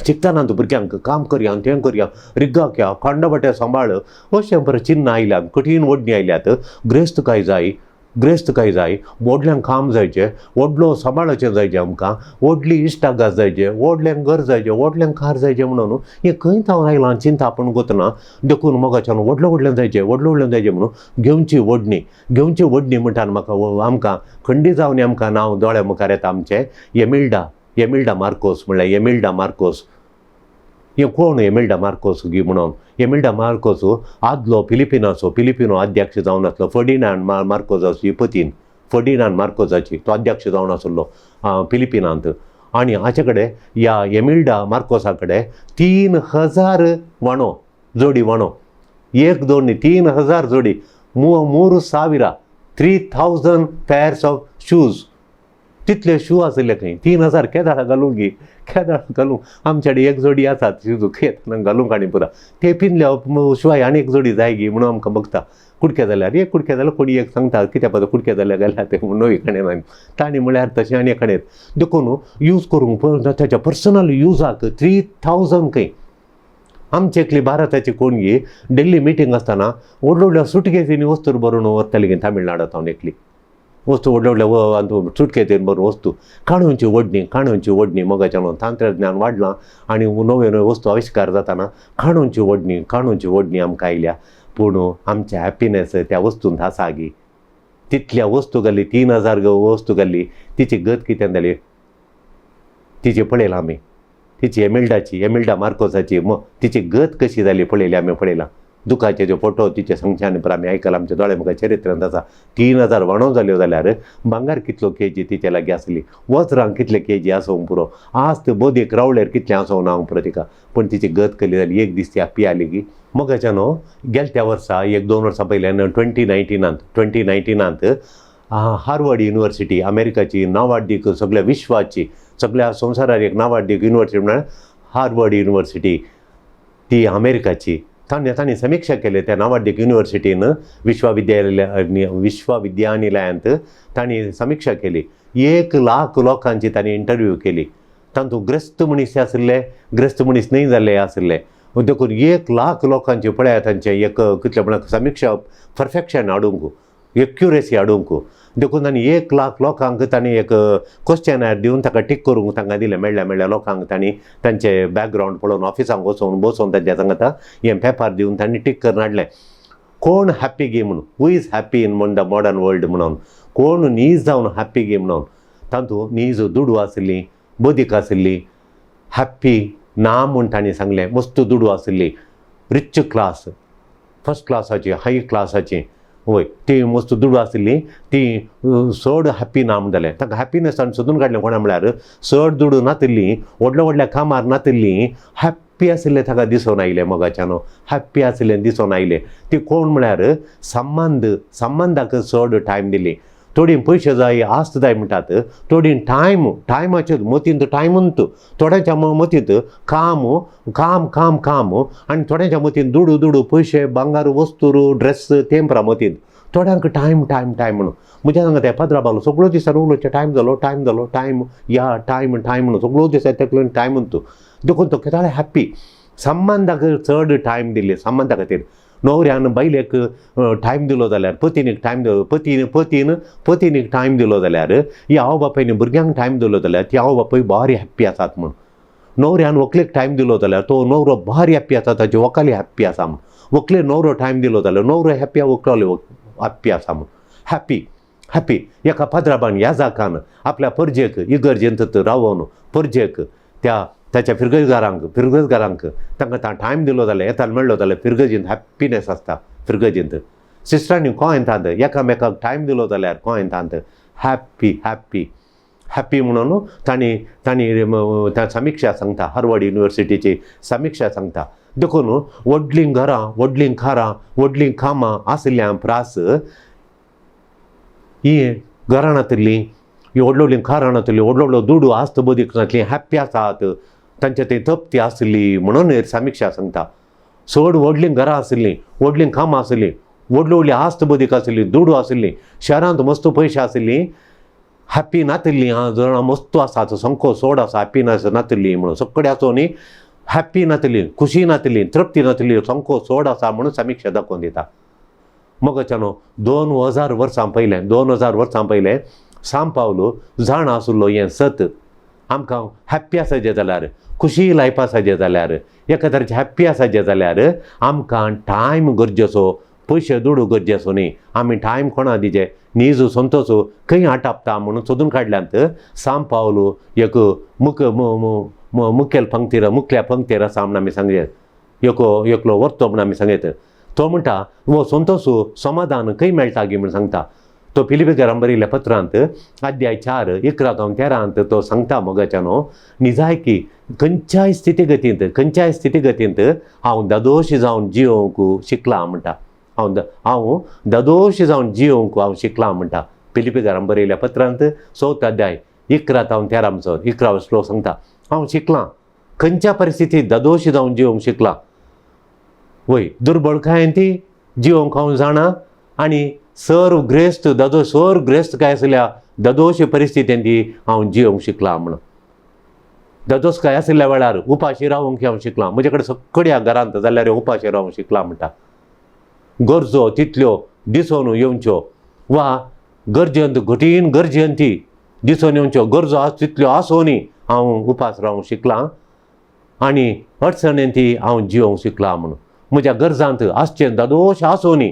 शिकतना भुरग्यांक काम करया, तें करया, रिग्गाक या, खांडोबटे सांबाळ अशें बरें चिन्नां आयल्यात, कठीण ओडणी आयल्यात. ग्रेस्त काय जाय, ग्रेस्त काय जाय, व्हडल्यांक काम जायचें, व्हडलो सांबाळचें जायचें आमकां, व्हडली इश्टागत जायचें, व्हडल्यांक घर जायचें, व्हडल्यांक कार जायचें म्हणून हें खंय थावन आयलां चिंता आपूण गोतना. देखून मोगाच्यान व्हडलो व्हडलें जायचें, व्हडलो व्हडलें जायचें म्हणून घेवची ओडणी. घेवची ओडणी म्हणटा म्हाका आमकां खंडी जावन आमकां नांव दोळ्या मुखार येता आमचें एमिल्डा, एमिल्डा मार्कोस म्हणल्यार एमिल्डा मार्कोस. हें कोण एमिल्डा मार्कोस गी म्हणून? एमिल्डा मार्कोस आदलो फिलिपिनाचो, फिलिपिनो अध्यक्ष जावन आसलो. फर्डिनांड मार्कोसाची पतीन, फर्डिनांड मार्कोसाची तो अध्यक्ष जावन आसलो फिलिपिनांत. आनी हाचे कडेन, ह्या एमिल्डा मार्कोसा कडेन 3000 व्हाणो, जोडी व्हाणो, एक दोन न्ही, 3000 जोडी, ಮೂರು ಸಾವಿರ, 3000 pairs of shoes. तितले शू आशिल्ले खंय 3000. केदाळा घालूंक गी, केदाळा घालूंक? आमच्या कडेन एक जोडी आसात शूज, येतना घालूंक आनी पुरो. ते पिंदल्या शिवाय आनी एक जोडी जाय गी म्हणून आमकां बगता. कुडके जाल्यार एक कुडके जाल्यार कोणी एक सांगता कित्या पासून कुडके जाल्यार घाल्यार ते म्हूण नवी कणें तांणी म्हळ्यार तशें आनी कणें. देखून यूज करूंक ताच्या पर्सनल युजाक 3000 खंय. आमची एकली भारताची कोण गी दिल्ली मिटींग आसतना व्हडल्या व्हडल्या सुटकेजींनी वस्तू भरून वताली गी तामिळनाडांत एकली वस्तू, व्हडल्या व्हडल्या सुटकेजीन भरून वस्तू. काणूंची ओडणी, काणूंची ओडणी मोगाच्यान तंत्रज्ञान वाडलां आनी नव्यो नव्यो वस्तू आविश्कार जाताना काणूंची ओडणी, काणूंची ओडणी आमकां आयल्या. पूण आमचें हॅपिनस त्या वस्तूंत आसा गी? तितल्या वस्तू घाली, 3000 वस्तू घाली, तिची गत कितें जाली तिची पळयलां आमी. तिची एमिल्डाची, एमिल्डा मार्कोसाची तिची गत कशी जाली पळयली आमी, पळयलां. दुखाचे जे फोटो तिचे सांगचे आनी आमी आयकलां, आमच्या दोळे मुखार चरित्रांत आसा. 3000 व्हाणो जाल्यो जाल्यार भांगर कितलो केजी तिचे लागीं आसली, वज्रां कितले केजी आसूंक पुरो, आज ते बोदयेक रावळेर कितलें आसूंक ना पुरो तिका. पूण तिची गत कसली जाली? एक दीस ती हॅप्पी आली गी? मोगाच्यान गेल्या त्या वर्सा, एक दोन वर्सां पयल्यान, 2019त, 2019त हार्वर्ड युनिवर्सिटी, अमेरिकाची नावाडदीक, सगळ्या विश्वाची, सगळ्या संवसारार एक नावाडदीक युनिवर्सिटी म्हळ्यार हार्वर्ड युनिवर्सिटी, ती अमेरिकाची. तांणी तांणी समिक्षा केली त्या नावाडदीक युनिवर्सिटीन, विश्वविद्यानिलयांत तांणी समिक्षा केली. 1 लाख लोकांची तांणी इंटरव्यू केली. तातूंत ग्रस्त मनीस आशिल्ले, ग्रस्त मनीस न्हय जाल्ले आशिल्ले. देखून 1 लाख लोकांची पळयात तांचें एक कितलें म्हळ्यार समिक्षा परफेक्शन हाडूंक, एक्युरेसी हाडूंक. देखून तांणी 1 लाख लोकांक तांणी एक क्वेश्चनार दिवन ताका टीक करूंक तांकां दिलें. मेळ्ळ्या मेळ्ळ्या लोकांक तांणी तांचे बॅकग्रावंड पळोवन ऑफिसांक वचोवन बसोवन तांच्या सांगता हें पेपर दिवन तांणी टीक करून हाडलें, कोण हॅप्पी गी म्हणून, who is happy in म्हण the modern world म्हणून, कोण नीज जावन हॅप्पी गी म्हणून. तातूंत नीज दुडू आशिल्ली, बदीक आशिल्ली हॅप्पी ना म्हूण तांणी सांगलें. मस्त दुडू आशिल्ली, रिच क्लास, फर्स्ट क्लासाची, हाय क्लासाची, वय, ती मस्त दुडू आशिल्ली ती चड हॅप्पी ना म्हणटालें. तांकां हॅप्पीनस ताणें सोदून काडलें. कोणा म्हळ्यार चड दुडू नातिल्ली, व्हडल्या व्हडल्या कामार नातिल्ली, हॅप्पी आशिल्लें ताका दिसून आयलें. मोगाच्यान हॅप्पी आशिल्लें दिसून आयलें. ती कोण म्हळ्यार संबंद, संबंदाक चड टायम दिली. थोडीं पयशे जाय, आस्त जाय म्हणटात, थोडीं टायम, टायमाचेर मतींत टायमूच, थोड्यांच्या मतींत काम काम काम काम, आनी थोड्यांच्या मतींत दुडू दुडू पयशे भांगर वस्तूर ड्रेस तेंपरा मतींत, थोड्यांक टायम टायम टायम म्हणून. म्हज्या सांगता पाद्रा बालो सगळो दिसान उलोवचें टायम जालो टायम जालो टायम या टायम टायम म्हणून सगळो दिसा तेकल्यान टायम तूं. देखून तो केदाळे हॅप्पी. संबंदाक चड टायम दिल्ले संबंदा खातीर न्हवऱ्यान बायलेक टायम दिलो जाल्यार, पतीनीक टायम दिलो, पतीन पतीन पतीनीक टायम दिलो जाल्यार, ही आवय बापायन भुरग्यांक टायम दिलो जाल्यार ती आवय बापूय भारी हॅप्पी आसात म्हूण. न्हवऱ्यान व्हंकलेक टायम दिलो जाल्यार तो न्हवरो भारी हॅप्पी आसा, ताची व्हंकल हॅप्पी आसा म्हूण. व्हंकले न्हवरो टायम दिलो जाल्यार न्हवरो हॅप्पी, व्हंकल हॅप्पी आसा म्हूण. हॅप्पी हॅप्पी एका पाद्राबान याजाकान आपल्या परजेक इगर्जेंत रावोन परजेक त्या ताच्या फिरगजगारांक फिरगजगारांक तांकां टायम दिलो जाल्यार, येताल मेळ्ळो जाल्यार फिरगजींत हॅप्पीनेस आसता. फिरगजींत सिस्टरांनी कोयंतांत एकामेकाक टायम दिलो जाल्यार कोयंतांत हॅप्पी हॅप्पी हॅप्पी म्हणून तांणी तांणी त्या समिक्षा सांगता, हार्वर्ड युनिवर्सिटीची समिक्षा सांगता. देखून व्हडलीं घरां, व्हडलीं कारां, व्हडलीं कामां आशिल्ल्या प्रास ही घरां नातिल्लीं, ही व्हडलीं व्हडलीं कारां नातिल्लीं, व्हडलो व्हडलो दुडू आस्त बदीक नातलीं, हॅप्पी आसात, तांच्या थंय तृप्ती आसली म्हणून समिक्षा सांगता. चड व्हडलीं घरां आशिल्लीं, व्हडलीं कामां आशिल्लीं, व्हडली व्हडली आस्त बदीक आशिल्ली, दुडू आशिल्ली, शहरांत मस्त पयशे आशिल्लीं, हॅप्पी नातिल्लीं. आं जाणां मस्त आसा, संको चड आसा, हॅप्पी नातिल्ली म्हणून सगळे आसो न्ही, हॅप्पी नातिल्ली, खुशी नातिल्ली, तृप्ती नातिल्ली, संको चड आसा म्हणून समिक्षा दाखोवन दिता. मगच्यानो 2000 वर्सां पयलें, 2000 वर्सां पयलें सांव पावलो जाणा आसलो हें सत. आमकां हॅप्पी आसाचें जाल्यार, खुशी लायफ आसाचें जाल्यार, एका तरेचें हॅप्पी आसाचें जाल्यार आमकां टायम गरजेचो, पयशे दुडू गरजेचो न्ही. आमी टायम कोणा दिचे, नीज संतोष खंय आटापता म्हणून सोदून काडल्यांत. सांव पावलो एक मुखेल पंक्तीर, मुखल्या पंक्तीर आसा म्हूण आमी सांगचे, एकलो वर्तो म्हूण आमी सांगयत. तो म्हणटा हो संतोष समाधान खंय मेळटा गी म्हूण सांगता. तो फिलिपीकारां बरयल्ल्या पत्रांत अध्याय 4 11 13 तो सांगता मोगाच्यानो, निजायकी खंयच्याय स्थितीगतींत, खंयच्याय स्थितीगतींत हांव दादोश जावन जियोवंक शिकलां म्हणटा. हांव दादोश जावन जियोवंक हांव शिकलां म्हणटा. फिलिपीकारां बरयल्ल्या पत्रांत 4 अध्याय 11 13 11 श्लोक सांगता हांव शिकलां, खंयच्या परिस्थितींत दादोश जावन जियोवंक शिकलां. वय दुर्बळकायेन ती जियोवंक हांव जाणा, आनी सर ग्रेस्त दादो सर ग्रेस्त काय आसल्या दादोश परिस्थितीन ती हांव जियोवंक शिकलां म्हणून. दादोस काय आशिल्ल्या वेळार उपाशी रावंक हांव शिकलां. म्हजे कडेन सगळ्या घरांत जाल्यार उपाशी रावंक शिकलां म्हणटा. गरजो तितल्यो दिसून येवच्यो वा गरजेंत घटीन गरजेन ती दिसून येवच्यो गरजो आस तितल्यो आसूनय हांव उपास रावंक शिकलां, आनी अडचणेन ती हांव जियोवंक शिकलां म्हणून. म्हज्या गरजांत आसचें दादोश आसूनय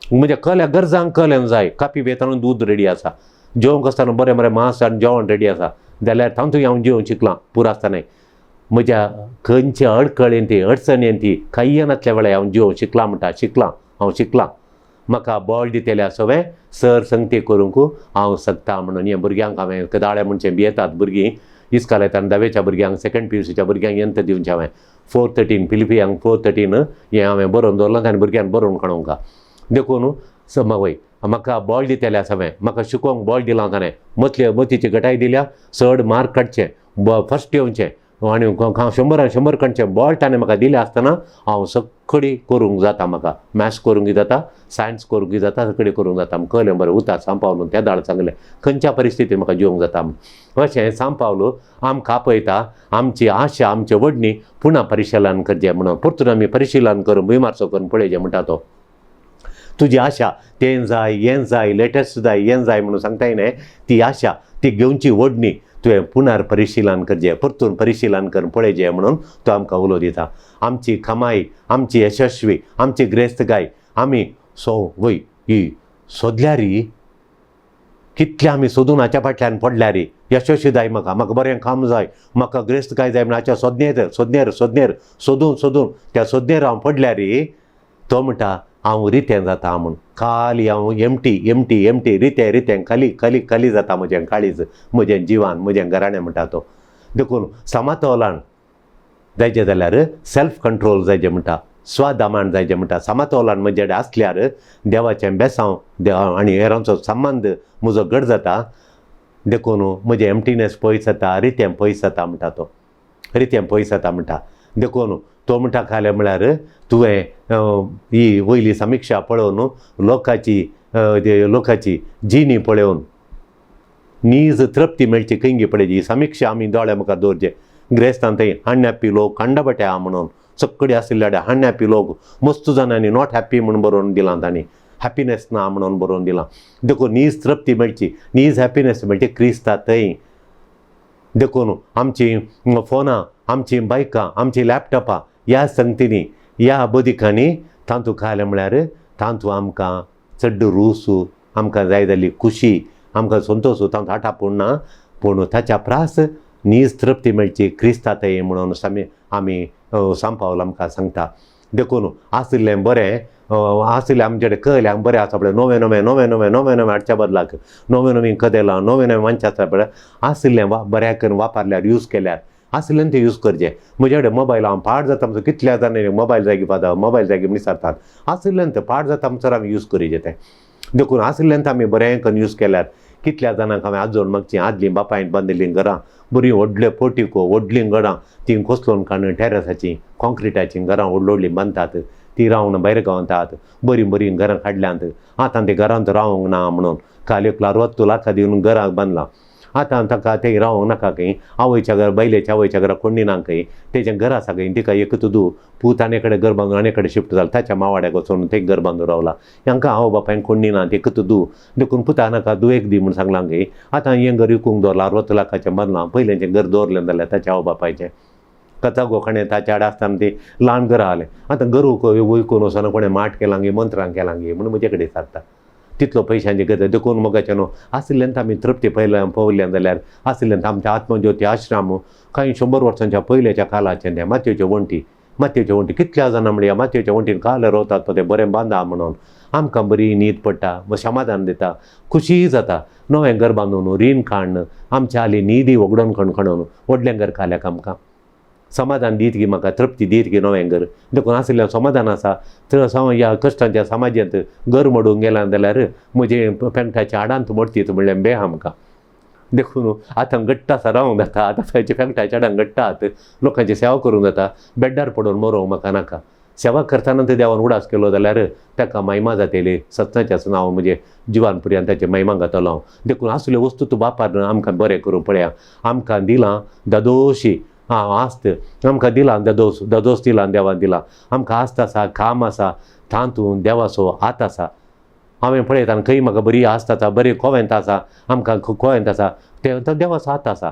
म्हज्या कल्या गरजांक कल्यान जाय, कापी पियेतना दूद रेडी आसा, जेवंक आसतना बरें बरें मांस आनी जेवण रेडी आसा जाल्यार तातूंत हांव जेवंक शिकलां पुरो आसतना. म्हज्या खंयच्या अडकळेन ती अडचणेन ती कांय नासल्या वेळार हांव जेवंक शिकलां म्हणटा. शिकलां हांव शिकलां, म्हाका बळ दितलें सगळें सर संगती करूंक हांव शकता म्हणून. हें भुरग्यांक हांवें कदाळे म्हणचें भियेतात भुरगीं इस्काल येता धावेच्या भुरग्यांक, सेकंड पी यू सीच्या भुरग्यांक यंत्र दिवचें हांवें 4:13 फिलिपियांक 4:13 हें हांवें बरोवन दवरलां आनी भुरग्यांक बरोवन काडूंक. देखून वय म्हाका बळ दितलें सगळें, म्हाका शिकोवंक बळ दिलां ताणें, मतले मतीची घटाय दिल्या, चड मार्क काडचे, फर्स्ट येवचें आनी 100 100 काडचें बळ ताणें म्हाका दिलें आसतना हांव सगळी करूंक जाता. म्हाका मॅथ्स करूंक जाता, सायन्स करूंक जाता, सगळें करूंक जाता. कळ्ळें बरें उता सांव पावलो त्या दाळ सांगलें खंयच्या परिस्थितीन म्हाका जिवंक जाता. अशें सांव पावलो आमकां आपयता, आमची आशा आमची वडणी पुन्हा परिशीलन करचें म्हणून, परतून आमी परिशीलन करून विमार्सो करून पळयचें म्हणटा तो. तुजी आशा तें जाय हें जाय लेटस्ट जाय हें जाय म्हणून सांगताय न्ही, ती आशा ती घेवची ओडणी तुवें पुनर परिशीलन करचें, परतून परिशीलन करून पळयचें म्हणून तो आमकां उलो दिता. आमची कमाई, आमची यशस्वी, आमची ग्रेस्तकाय आमी सो वय ही सोदल्यारी कितले आमी सोदून हाच्या फाटल्यान पडल्यारी यशस्वी जाय म्हाका, म्हाका बरें काम जाय, म्हाका ग्रेस्तकाय जाय म्हण हाच्या सोदनेर सोदनेर सोदनेर सोदून सोदून त्या सोदनेर हांव पडल्यारी तो म्हणटा हांव रितें जाता म्हूण. खाली हांव एमटी एमटी एमटी रितें रितें खाली खाली खाली जाता म्हजें काळीज, म्हजें जिवान, म्हजें घराणें म्हणटा तो. देखून समतोलान जायचें जाल्यार सेल्फ कंट्रोल जायचें म्हणटा. स्वादामान जायचें म्हणटा. समतोलान म्हजे कडेन आसल्यार देवाचें बेसांव देवा आनी हेरांचो संबंद म्हजो घट जाता. देखून म्हजें एम्प्टीनेस पयस जाता, रितें पयस जाता म्हणटा तो, रितें पयस जाता म्हणटा. देखून तो म्हणटा खालें म्हळ्यार तुवें ही वयली समिक्षा पळोवन लोकांची लोकांची जिणी पळोवन नीज तृप्ती मेळची खंय पळयची. ही समिक्षा आमी दोळ्या मुखार दवरचे. ग्रेस्तान थंय अनहॅप्पी लोक खंडबटे आहा म्हणून सगळे आशिल्ले अनहॅप्पी लोक मस्त जाणांनी not happy म्हूण बरोवन दिलां तांणी, हॅप्पीनेस ना म्हणून बरोवन दिलां. देखून नीज तृप्ती मेळची, नीज हॅप्पीनेस मेळची क्रिस्ता थंय. देखून आमची फोनां, आमची बायकां, आमची लॅपटॉपां ह्या संगतींनी ह्या बदिकांनी तांतू खालें म्हळ्यार तांतू आमकां चड रूस, आमकां जाय जाल्ली खुशी, आमकां संतोश तांतू आटापूण ना. पूण ताच्या प्रास नीज तृप्ती मेळची क्रिस्ता थंय म्हणून आमी सांपावल आमकां सांगता. देखून आशिल्लें बरें, आशिल्लें आमचे कडेन कळ्ळें बरें आसा पळय, नवें नवें नवें नवें नवें नवें हाडच्या बदलाक नवें नवीं कदेलां, नवें नवें मानचें आसता पळय, आशिल्लें बऱ्या करून वापरल्यार, यूज केल्यार आशिल्लें तें यूज करचें. म्हजे कडेन मोबायल हांव पाड जाता म्हणसर कितल्या जाणांनी मोबायल जागी फादर मोबायल जागी विचारतात. आशिल्लें तें पाड जाता म्हणसर आमी यूज करीचें तें. देखून आशिल्लें तें आमी बरें करून यूज केल्यार कितल्या जाणांक हांवें आजोवन मागचीं आदलीं बापायन बांदिल्लीं घरां बरीं व्हडले पोर्टिको व्हडलीं घरां तीं कोसळून काडून टेरसाचीं कॉन्क्रिटाचीं घरां व्हडलीं व्हडलीं बांदतात, तीं रावन भायर गावतात. बरीं बरीं घरां काडल्यांत, आतां ते घरांत रावंक ना म्हणून काल एकलो 60 लाखां दिवन घरां बांदलां. आतां ताका तें रावंक नाका खंय, आवयच्या घरा बायलेच्या आवयच्या घरा कोण्णी ना खंय, तेजें घर आसा खंय, तिका एकच धूव पूत आनी कडेन घर बांदून आनी कडेन शिफ्ट जाला, ताच्या मावाड्याक वचून तें घर बांदून रावला. हांकां आवय बापायन कोण्णी ना, एकच धूव, देखून पुता नाका धुवेक दी म्हूण सांगलां खंय. आतां हें घर विकूंक दवरलां, 60 लाखाचें बांदलां. पयलेंचें घर दवरलें जाल्यार ताच्या आवय बापायचें कचागो कोणें ताच्या आड आसतना ती ल्हान घरां आसलें. आतां घर विकून वचोन कोणें माठ केलां गे, मंत्रां केलां गे म्हणून म्हजे कडेन सांगता. तितलो पयशांची गरज. देखून मोगाचें न्हू आशिल्ल्यान आमी तृप्ती पयल्या पळयल्यान जाल्यार आशिल्ल्यान आमच्या आत्मज्योती आश्रम कांय 100 वर्सांच्या पयल्याच्या कालाचें तें मातयेच्यो वण्टी, मातयेच्यो वण्टी कितल्या जाणां म्हणया मातयेच्या वण्टीन काल रोवतात पळय तें बरें बांदा म्हणून आमकां बरी न्हीद पडटा, समाधान दिता, खुशीय जाता. नवें घर बांदून रीण काडून आमच्या आली न्हीदी वगडोन खणखणून व्हडलें घर खाल्याक आमकां समाधान दीत गी, म्हाका तृप्ती दीत गी नवें घर. देखून आशिल्लें समाधान आसा. तर ह्या कश्टांच्या समाजांत घर मोडूंक गेलां जाल्यार म्हजें पेंटाच्या हाडांत मोडतीत म्हणलें बे आमकां. देखून आतां घट्ट आसा रावंक जाता, आतां खंयच्या पेंटाच्या हाडां घट्ट आहात, लोकांची सेवा करूंक जाता. बेड्डार पडून मरोंक म्हाका नाका. सेवा करतना ते देवान उडास केलो जाल्यार ताका महिमा जातली. सत्याचें नांव म्हजें जिवान पुरयान ताचे महिमा गातलो हांव. देखून आसल्यो वस्तू तूं बापार आमकां बरें करूं पळया. आमकां दिलां दादोशी आस्त, आमकां दिलां दादोस, दादोस दिलां देवान दिलां. आमकां आस्त आसा, काम आसा, तातूंत देवाचो हात आसा. हांवें पळयता खंय म्हाका बरी आस्त आसा, बरी कोवेंत आसा, आमकां कोवेंत आसा, ते देवाचो हात आसा.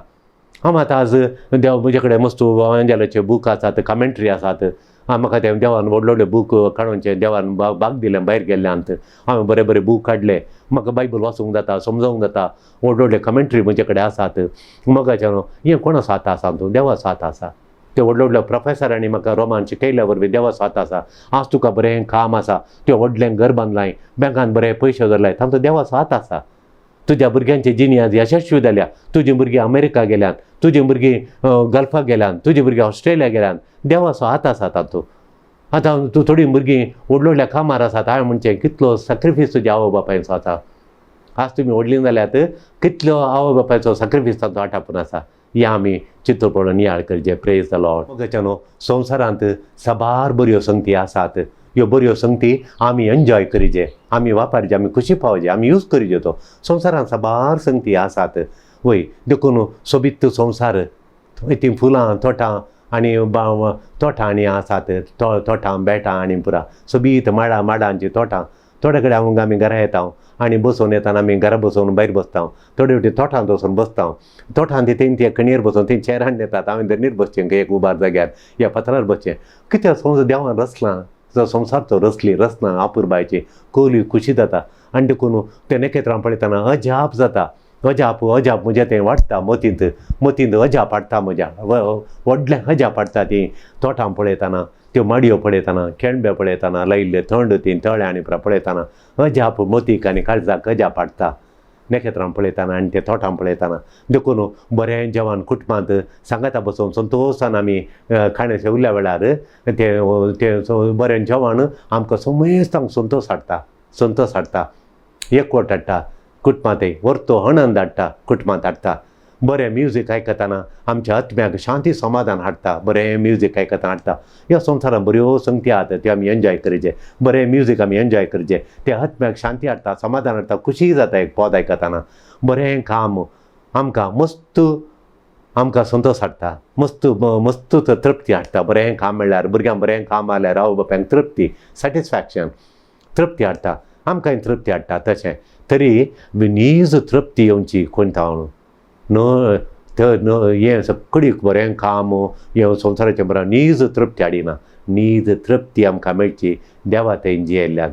हांव आतां आज देव म्हजे कडेन मस्त एंजलाचे बूक आसात, कमेंट्री आसात. म्हाका ते देवान व्हडले व्हडले बूक काडूनचे देवान भाग दिलें भायर गेल्ल्यांत. हांवें बरे बरे बूक काडले, म्हाका बायबल वाचूंक जाता, समजोवंक जाता. व्हडले व्हडले कमेंट्री म्हजे कडेन आसात. मोगाचें हें कोणाचो हात आसा? तूं देवाचो हात आसा. ते व्हडले व्हडल्या प्रोफेसरांनी म्हाका रोमान शिकयल्या वरवीं देवाचो हात आसा. आज तुका बरें काम आसा, तुवें व्हडलें घर बांदलाय, बँकान बरे पयशे दवरलाय, तांचो देवाचो हात आसा. तुज्या भुरग्यांची जिणी आज यशस्वी जाल्या, तुजीं भुरगीं अमेरिका गेल्यान, तुजीं भुरगीं गल्फाक गेल्यान, तुजीं भुरगीं ऑस्ट्रेलिया गेल्यान, देवाचो हात आसा तातूंत. आतां तूं थोडीं भुरगीं व्हडल्या व्हडल्या कामार आसात. हांवें म्हणचें कितलो सॅक्रिफीस तुज्या आवय बापायचो आसा. आज तुमी व्हडलीं जाल्यात, कितलो आवय बापायचो सॅक्रिफीस तांचो आटापून आसा. ह्या आमी चित्रपट नियाळ करचें. Praise the Lord. मोगाच्या न्हू संवसारांत साबार बऱ्यो संगती आसात. ह्यो बऱ्यो संगती आमी एन्जॉय करीचे, आमी वापरचे, आमी खुशी पावचे, आमी यूज करीचे. तो संवसारांत साबार संगती आसात वय. देखून सोबीत संवसार, तीं फुलां तोटां आनी तोटां आनी आसात, तोटां बेटां आनी पुरा सोबीत माडां माडांचीं तोटां. थोडे कडेन हांव आमी घरा येता आनी बसोवन येताना आमी घरा बसोवन भायर बसता, थोडे फावटी तोटांत वचून बसता. तोटांत तें ते कणयेर बसून थंय चेरान येतात, हांवें धरणीर बसचें, एक उबार जाग्यार या पत्रार बसचें. कित्याक समज देवान रचलां जो संवसार तो रचली रचना अपुरबायची कोली खुशी जाता. आनी देखून तें नखेत्रां पळयतना अजाप जाता, अजाप अजाप म्हजें तें वाडटा मतींत, मतींत अजाप हाडटा म्हज्या, व्हडलें अजाप हाडटा. तीं तोटां पळयतना, त्यो माडयो पळयतना, केणबे पळयतना, लायिल्ले थंड तीं तळ्या आनी पळयतना अजाप मतीक आनी काळजाक अजाप हाडटा. नखेत्रां पळयतना आनी ते तोटां पळयतना. देखून बरें जेवण कुटुंबांत सांगाता बसून संतोशान आमी खाणें जेवल्या वेळार तें तें बरें जेवण आमकां समेस्तांक संतोश हाडटा, संतोश हाडटा, एकवट हाडटा कुटुंबांत, व्हरतो आनंद हाडटा कुटुंबांत हाडटा. बरें म्युजीक आयकतना आमच्या आत्म्याक शांती समाधान हाडटा, बरें म्युजीक आयकतना हाडटा. ह्या संवसारांत बऱ्यो संगती आहात त्यो आमी एन्जॉय करचें, बरें म्युजीक आमी एन्जॉय करचें, तें आत्म्याक शांती हाडटा, समाधान हाडटा, खुशी जाता एक पद आयकतना. बरें काम आमकां मस्त आमकां संतोश हाडटा, मस्त मस्त तृप्ती हाडटा. बरें काम मेळ्ळ्यार, भुरग्यांक बरें काम आल्यार आवय बापायक तृप्ती, सॅटिस्फॅक्शन, तृप्ती हाडटा, आमकांय तृप्ती हाडटा. तशें तरी नीज तृप्ती येवची कोण तावन न्हय तर हें सगळी बरें काम हें संवसाराचें बरें नीज तृप्ती हाडिना. नीज तृप्ती आमकां मेळची देवा थंय जियेल्ल्यान,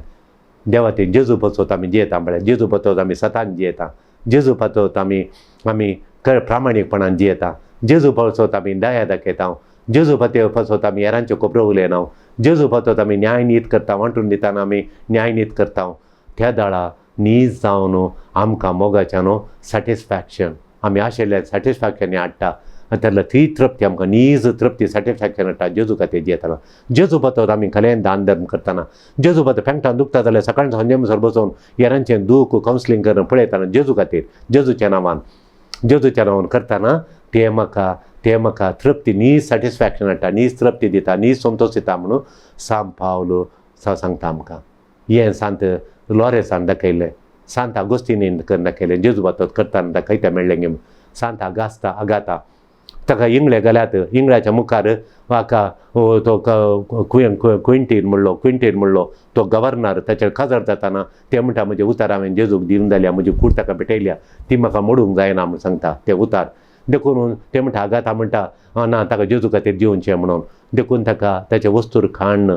देवा थंय जेजू पासत आमी जियेता म्हळ्यार जेजू पासत आमी सतान जियेता, जेजू पासत आमी आमी प्रामाणीकपणान जियेता, जेजू पासत आमी दया दाखयता, जेजू पासत आमी हेरांच्यो खबरो उलयना, जेजू पासत आमी न्यायनीत करता, वांटून दितना आमी न्यायनीत करता. त्या दाळा नीज जावन आमकां मोगाच्या न्हू सॅटिस्फॅक्शन, आमी आशिल्ले सॅटिस्फॅक्शन हाडटा आनी तेन्ना ती तृप्ती आमकां नीज तृप्ती सॅटिस्फॅक्शन हाडटा जेजू खातीर जियेतना. जेजू पासत आमी खरें दान धर्म करतना, जेजू पासत पेंगटान दुखता जाल्यार सकाळीं सांजे म्हणसर बसून हेरांचें दूख कावन्सिलींग करून पळयतना जेजू खातीर, जेजूच्या नांवान, जेजूच्या नांवान करतना तें म्हाका, तें म्हाका तृप्ती नीज सॅटिस्फॅक्शन हाडटा, नीज तृप्ती दिता, नीज संतोश दिता म्हणून सांत पावल सांगता आमकां. हें सांत लॉरेसान दाखयलें, सांत आगोस्तिनीन करून दाखयलें, जेजू पासत करतना दाखयता मेळ्ळें गे. सांत आगास्ता आगाता ताका इंगळे घाल्यात, इंगळ्याच्या मुखार हाका तो क्विंटीन म्हणलो, क्विंटीन म्हणलो तो गव्हर्नर ताचेर काजार जाताना ते म्हणटा म्हजें उतार हांवें जेजूक दिवन जाल्या, म्हजी कूड ताका भेटयल्या, ती म्हाका मोडूंक जायना म्हूण सांगता ते उतार. देखून ते म्हणटा आगाता म्हणटा ना ताका जेजू खातीर दिवचें म्हणून. देखून ताका ताचें वस्तूर खाण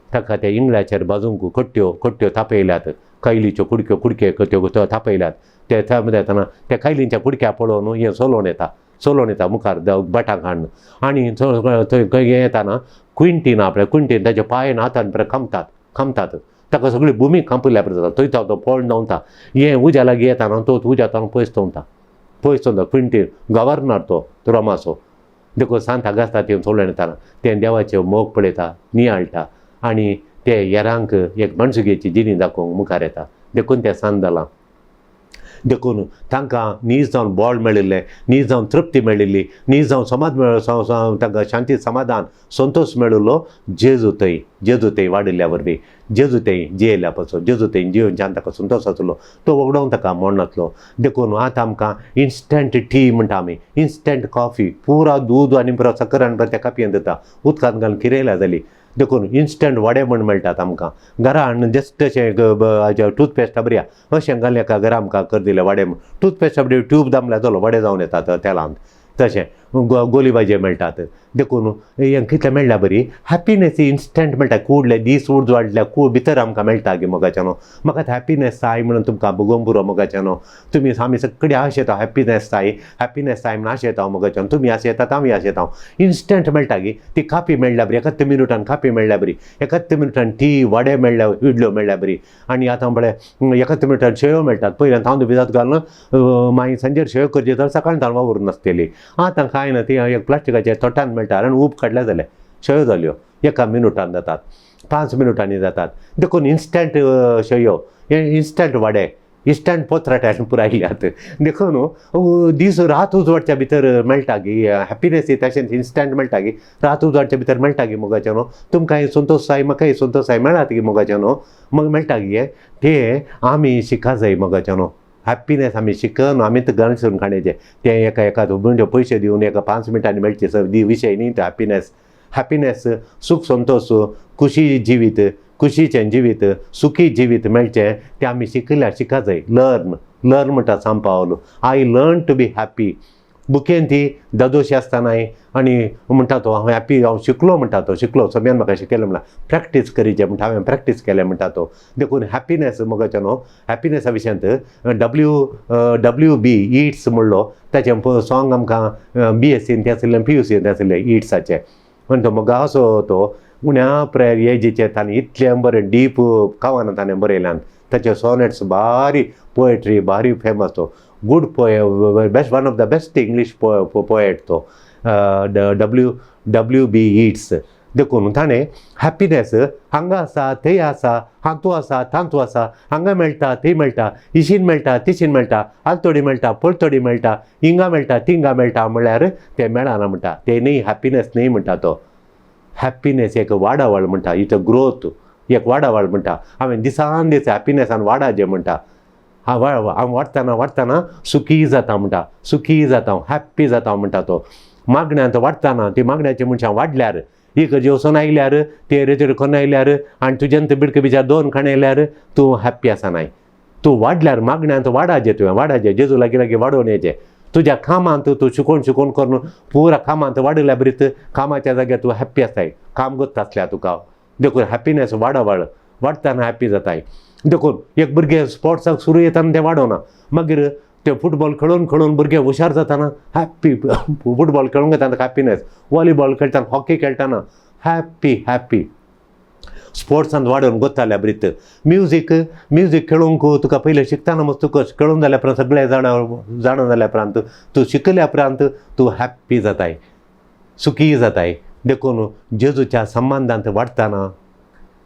ताका त्या इंगळ्याचेर बाजूंक कट्ट्यो कट्ट्यो तापयल्यात, कायलीच्यो कुडक्यो कुडके त्यो तापयल्यात. ते येतना त्या कायलींच्या कुडक्या पळोवन हें चलोवन येता, चलोवन येता मुखार बटां हाडून आनी थंय हें येताना क्विंटीन आपल्या क्विंटीन ताच्या पांय हातान बरें खामतात, खामतात ताका सगळी भुमी खांपिल्ल्या बरें जाता. थंय तो पळोवन दवरता, हें उज्या लागीं येताना तो उज्या ताणून पयस दवरता, पयस दवरता क्विंटीन गव्हर्नर तो रोमाचो. देखून सांत आगास्ता तें चलोवन येताना तें देवाचें मोग पळयता, नियाळटा आनी ते हेरांक एक माणसुगेची जिणी दाखोवंक मुखार येता. देखून तें सांत जालां. देखून तांकां नीज जावन बळ मेळिल्लें, नीज जावन तृप्ती मेळिल्ली, नीज जावन समाज तांकां शांती समाधान संतोश मेळिल्लो जेजू थंय, जेजू थंय वाडिल्ल्या वरवीं, जेजू थंय जियेल्ल्या पासून, जेजू थंय जियोवच्यान ताका संतोश आसलो, तो वगडोवंक ताका मोड नासलो. देखून आतां आमकां इन्स्टंट टी म्हणटा आमी, इन्स्टंट कॉफी, पुरा दूद आनी पुरा साकर आनी त्या कापयेन दिता, उदकांत घालून किरयल्या जाली. देखून इन्स्टंट वडे म्हण मेळटात आमकां घरा हाडून, जस्ट अशें टूथपेस्ट बरया अशें घालून एका घरा आमकां कर दिलें वडे म्हण. टूथपेस्ट बरी ट्यूब दामल्यार जालो वडे जावन येतात तेलांत. तशें गोली भाजी मेळटात. देखून हें कितलें मेळ्ळ्या बरी हॅपिनॅस इन्स्टंट मेळटा. कुडले दीस उजवाडल्या कूड भितर आमकां मेळटा गे मोगाच्यानो. म्हाका हॅपिनॅस जाय म्हणून तुमकां भोगोवंक पुरो मोगाच्यानो. तुमी आमी सगळी आश येता हॅपिनॅस जाय, हॅपिनॅस जाय म्हणून आश येता मोगाच्यानो. तुमी आश येतात, आमी आश येता. इन्स्टंट मेळटा गे ती कापी मेळ्ळ्या बरी, एकाच मिनुटान कापी मेळ्ळ्या बरी, एकाच मिनुटान टी वडे मेळ्ळ्या, इडल्यो मेळ्ळ्या बरी. आनी आतां पळय एकाच मिनुटान शेवयो मेळटात. पयल्यान तांदूळ भिजत घालून मागीर सांजेर शेवयो करची जाल्यार सकाळीं तांदळां उरूंक नासतली. आतां कांय ना, ती एक प्लास्टिकाच्या तोटान मेळटा आनी ऊब काडल्या जाल्यार शेवयो जाल्यो, एका मिनुटान जातात, 5 मिनुटांनी जातात. देखून इन्स्टंट शेवयो, इन्स्टंट वडे, इन्स्टंट पोत्राट्यान पुरायल्यात. देखून दीस रात उजवाडच्या भितर मेळटा गी हॅपिनॅस, तशेंच इन्स्टंट मेळटा गी रात उजवाडच्या भितर मेळटा गी मोगाच्यानो. तुमकांय संतोश जाय, म्हाकाय संतोश जाय, मेळात गी मोगाच्यानो, मग मेळटा गी तें आमी शिका जाय मोगाच्यानो. हॅपिनॅस आमी शिकन आमी तर गणसून खाण्याचें तें एका एका म्हणजे पयशे दिवन एका 5 मिनटांनी मेळचें विशय न्ही तो हॅपिनॅस. हॅपिनॅस सूख संतोश खुशी जिवीत, खुशीचें जिवीत, सुखी जिवीत मेळचें तें आमी शिकल्यार शिका जाय. लर्न, लर्न म्हणटा सांत पावल, I learn to be happy. बुकेन ती दादोशी आसतनाय आनी म्हणटा तो हांव हॅपी, हांव शिकलो म्हणटा तो, शिकलो सगळ्यान म्हाका शिकयलें म्हणटा, प्रॅक्टीस करीचे म्हणटा, हांवें प्रॅक्टीस केलें म्हणटा तो. देखून हॅपिनॅस मोगाचो न्हू हॅपिनॅसा विशयांत डब्ल्यू डब्ल्यू बी इट्स म्हणलो ताचें सॉंग आमकां बी एस सीन तें आशिल्लें, पी यू सीन तें आशिल्लें इट्साचें. आनी तो मोगा असो तो उण्या प्रेयर एजीचेर ताणें इतलें बरें डीप कवनां ताणें बरयल्यान, ताचे सोनेट्स भारी, पोएट्री भारी फेमस तो. Good best, one of the best English poet तो डब्ल्यू डब्ल्यू बी यीट्स. देखून ताणें हॅप्पिनॅस हांगा आसा, थंय आसा, हातूं आसा, तातूं आसा, हांगा मेळटा, थंय मेळटा, इशीन मेळटा, तिशीन मेळटा, आलतोडी मेळटा, पलतोडी मेळटा, हिंगा मेळटा, तिंगा मेळटा म्हळ्यार तें मेळना म्हणटा. तें न्ही, हॅप्पिनॅस न्ही म्हणटा तो. हॅप्पिनॅस एक वाडावळ म्हणटा, it's a growth, एक वाडावळ म्हणटा. हांवें दिसान दीस हॅप्पिनॅसान वाडाचें म्हणटा. हांव हांव वाडटना वाडटना सुखी जाता म्हणटा, सुखी जाता, हॅप्पी जाता म्हणटा तो. मागण्यांत वाडटना, ती मागण्याची मनशां वाडल्यार, एक जेवसोन आयल्यार, ते रेचर कोन्न आयल्यार आनी तुज्यान बिडक बिचार दोन खाण आयल्यार तूं हॅप्पी आसनाय. तूं वाडल्यार मागण्यांत वाडाचें, तुवें वाडाचें, जेजू लागीं लागीं वाडोवन येचें. तुज्या कामांत तूं शिकोवन शिकोवन करून पुरा कामांत वाडयल्या बरीत कामाच्या जाग्यार तूं हॅप्पी आसताय, काम करता आसल्यार तुका. देखून हॅप्पिनॅस वाडावळ वाडटना हॅप्पी जाताय. देखून एक भुरगें स्पोर्ट्साक सुरू येताना तें वाडोना, मागीर ते फुटबॉल खेळून खेळून भुरगे हुशार जाताना हॅप्पी. फुटबॉल खेळूंक येताना हॅप्पिनॅस, वॉलीबॉल खेळटाना, हॉकी खेळटाना हॅप्पी हॅप्पी. स्पोर्ट्सान वाडोवन गोत्ताल्या ब्रीत. म्युजीक, म्युजीक खेळूंक तुका पयलें शिकतना मस्त तुका खेळून जाल्या उपरांत, सगळे जाणा जाणा जाल्या उपरांत, तूं शिकल्या उपरांत तूं हॅप्पी जाताय, सुखी जाताय. देखून जेजूच्या संबंदांत वाडटना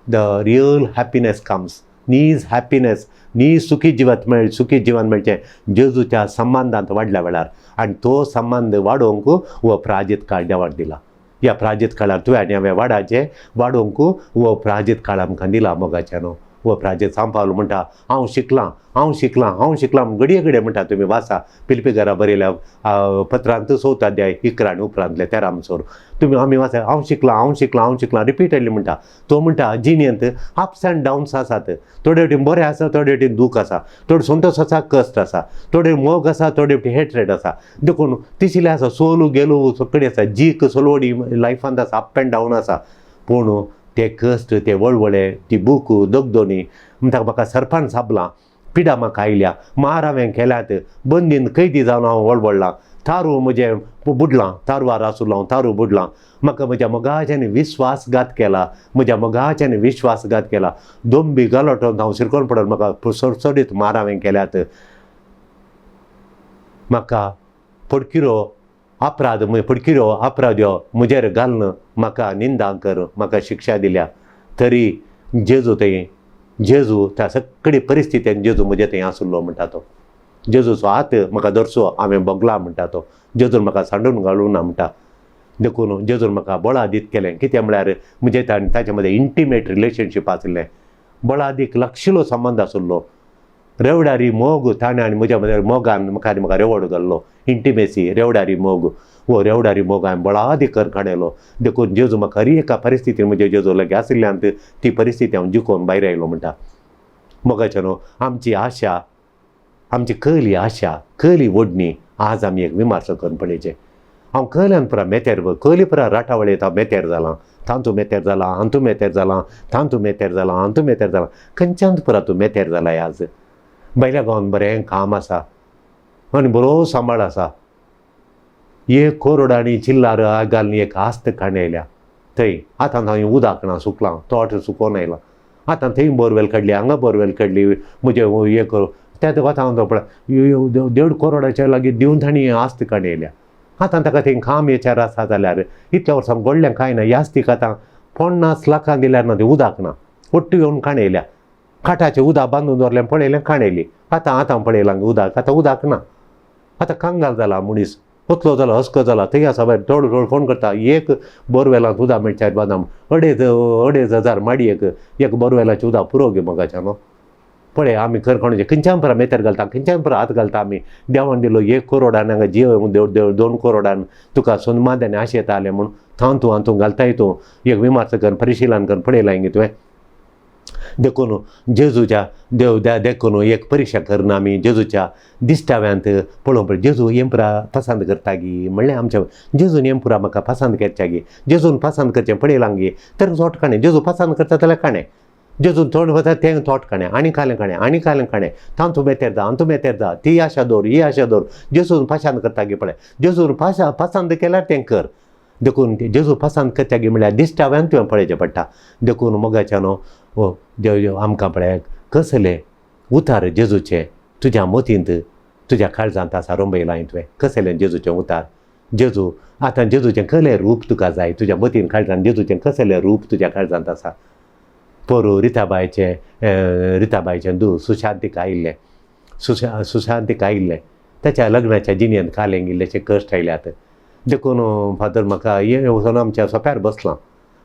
the real happiness comes. नीज हॅप्पिनॅस, नीज सुखी जिवत मेळ, सुखी जिवन मेळचें जेजूच्या संबंदांत वाडल्या वेळार. आनी तो संबंद वाडोवंक हो प्राजित काळ देवाक दिला. ह्या प्राजित काळार तुवें आनी हांवें वाडाचें, वाडोवंक हो प्राजित काळ आमकां दिला. मोगाच्यान हो प्राजित. सांपावलो म्हणटा, हांव शिकलां, हांव शिकलां, हांव शिकलां. घडये घडये म्हणटा. तुमी वाचा पिलपी घरा बरयल्या पत्रांत चवथो अध्याय 11 आनी उपरांतले 13 म्हणसर तुमी आमी वाचा. हांव शिकलां, हांव शिकलां, हांव शिकलां, रिपीटेडली म्हणटा तो. म्हणटा जिणेंत अप्स अँड डावन्स आसात. थोडे वटेन बरें आसा, थोडे वटेन दूख आसा, थोडे संतोश आसा, कश्ट आसा, थोडे मोग आसा, थोडे वटेन हेट्रेड आसा. देखून तिसले आसा, सोलू गेलो सगळी आसा, जीक सोलवडी लायफांत आसा, अप अँड डावन आसा. पूण ते कश्ट, ते वळवळे, ती बूक दगदोनी म्हणटा, म्हाका सरपान साबलां, पिडा म्हाका आयल्या, मार हांवें केल्यात, बंदीन कैदी जावन हांव वळवळ्ळां, तारू म्हजें बुडलां, तारवार आसुल्लो हांव, तारू बुडलां, म्हाका म्हज्या मोगाच्यानी विस्वासघात केला, म्हज्या मोगाच्यानी विश्वासघात केला, दोंबी गलोटोन हांव शिरकोन पडून म्हाका सरसरीत मार हांवें केल्यात, म्हाका पडकिरो अपराध, पडकिरो अपराध्यो म्हजेर घालून म्हाका निंदा कर, म्हाका शिक्षा दिल्या. तरी जेजू थंय, जेजू त्या सगळी परिस्थितीन जेजू म्हजे थंय आसुल्लो म्हणटा तो. जेजूचो हात म्हाका धरचो हांवें भोगला म्हणटा तो. जेजून म्हाका सांडून घालूं ना म्हणटा. देखून जेजून म्हाका बळादीत केलें. कितें म्हळ्यार म्हजें आनी ताचे मदें इंटिमेट रिलेशनशीप आशिल्लें, बळादीक लागशिल्लो संबंद आशिल्लो, रेवडारी मोग. ताणें आनी म्हज्या मदें मोगान म्हाका आनी म्हाका रेवड घाल्लो. इंटिमेसी, रेवडारी मोग. हो रेवडारी मोग हांवें बळादीक कर काडयलो. देखून जेजू म्हाका हर एका परिस्थितीन म्हजे जेजू लागीं आशिल्ल्यान ती परिस्थिती हांव जिखोवन भायर आयलो म्हणटा. मोगाचे न्हू, आमची आशा, आमची कहली आशा, कहली ओडणी, आज आमी एक विमर्सो करून पळयचें. हांव कहल्यान पुरा मेतेर, कहली पुरा राटावळींत हांव मेतेर जालां, तांतू मेतेर जालां, हांतू मेतेर जालां, तांतू मेतेर जालां, हांतू मेतेर जालां. खंयच्यान पुरा तूं मेतेर जालाय आज? भायल्या गांवांत बरें काम आसा आनी बरो सांबाळ आसा. एक कोरोड आनी चिल्लार घालून एक आस्त काणी आयल्या थंय. आतां थंय उदक ना, सुकलां, तोट सुकोन आयलां. आतां थंय बोरवेल काडली, हांगा बोरवेल काडली. म्हजें एक त्या वता पळय, 1.5 करोडाच्या लागीं दिवन तांणी आस्त काणी आयल्या. आतां ताका थंय काम हेच्यार आसा जाल्यार इतल्या वर्सां घडलें कांय ना. यास्तीक आतां 50 लाखां दिल्यार ना, तें उदक ना. ఒట్టు येवन काणी येयल्या. काटाचें उदक बांदून दवरलें, पळयलें, काणयली. आतां आतां पळयलां उदक, आतां उदक ना. आतां कंगाल जाला मनीस, ओतलो जाला, हस्को जाला. थंय आसा भायर, थोडो थोडो फोन करता. एक बोरवेलांत उदक मेळच्यार बांदाम अडेज अडेज हजार माडयेक एक बोरवेलाचें उदक पुरो गे. मोगाच्यान न्हू, पळय आमी खर कोणाचें खंयच्यान परा मेतेर घालता, खंयच्यान परा हात घालता आमी. देवान दिलो 1 करोडान हांगा जीव, देड देड 2 करोडान तुका सोनमाद आनी आशें येतालें म्हूण थावन तूं हातूंत घालताय. तूं एक विमर्श कर, परिशिलन कर, पळयलां गे तुवें. देखून जेजूच्या देव देखून एक परिक्षा करून आमी जेजूच्या दिश्टाव्यांत पळोवंक पळय, जेजू एम्पुरा पसंत करता गी म्हणलें आमच्या जेजून एम्पुरा म्हाका पसंत करच्या गी, जेजून पसंत करचें पळयलां गी तर थोट काणें. जेजू पसंत करता जाल्यार काणें, जेजून थोड वता तें थोट काणें, आनी कालें काणें, आनी कालें काणें, तांतू मेतेर जा, हातूं मेतेर जा, ती आशा दवर, ही आशा दवर. जेजून पसंत करता गी पळय, जेजून पसंत केल्यार तें कर. देखून जेजू पसंत करता गी म्हणल्यार दिश्टाव्यान तुवें पळयचें पडटा. देखून मोगाच्या न्हू, ओ देव आमकां पळय कसलें उतार जेजूचें तुज्या मतींत तुज्या काळजांत आसा रोंबयलां तुवें? कसलें जेजूचें उतार? जेजू आतां जेजूचें कसलें रूप तुका जाय? तुज्या मतीन काळजांत जेजूचें कसलें रूप तुज्या काळजांत आसा? पोरू रिताबायचें रिताबायचें दू सुशांतीक आयिल्लें, सुशांतीक आयिल्लें. ताच्या लग्नाच्या जिणेंत कालें इल्लेशे कश्ट आयल्यात. देखून फादर म्हाका हें वचून आमच्या सोप्यार बसलां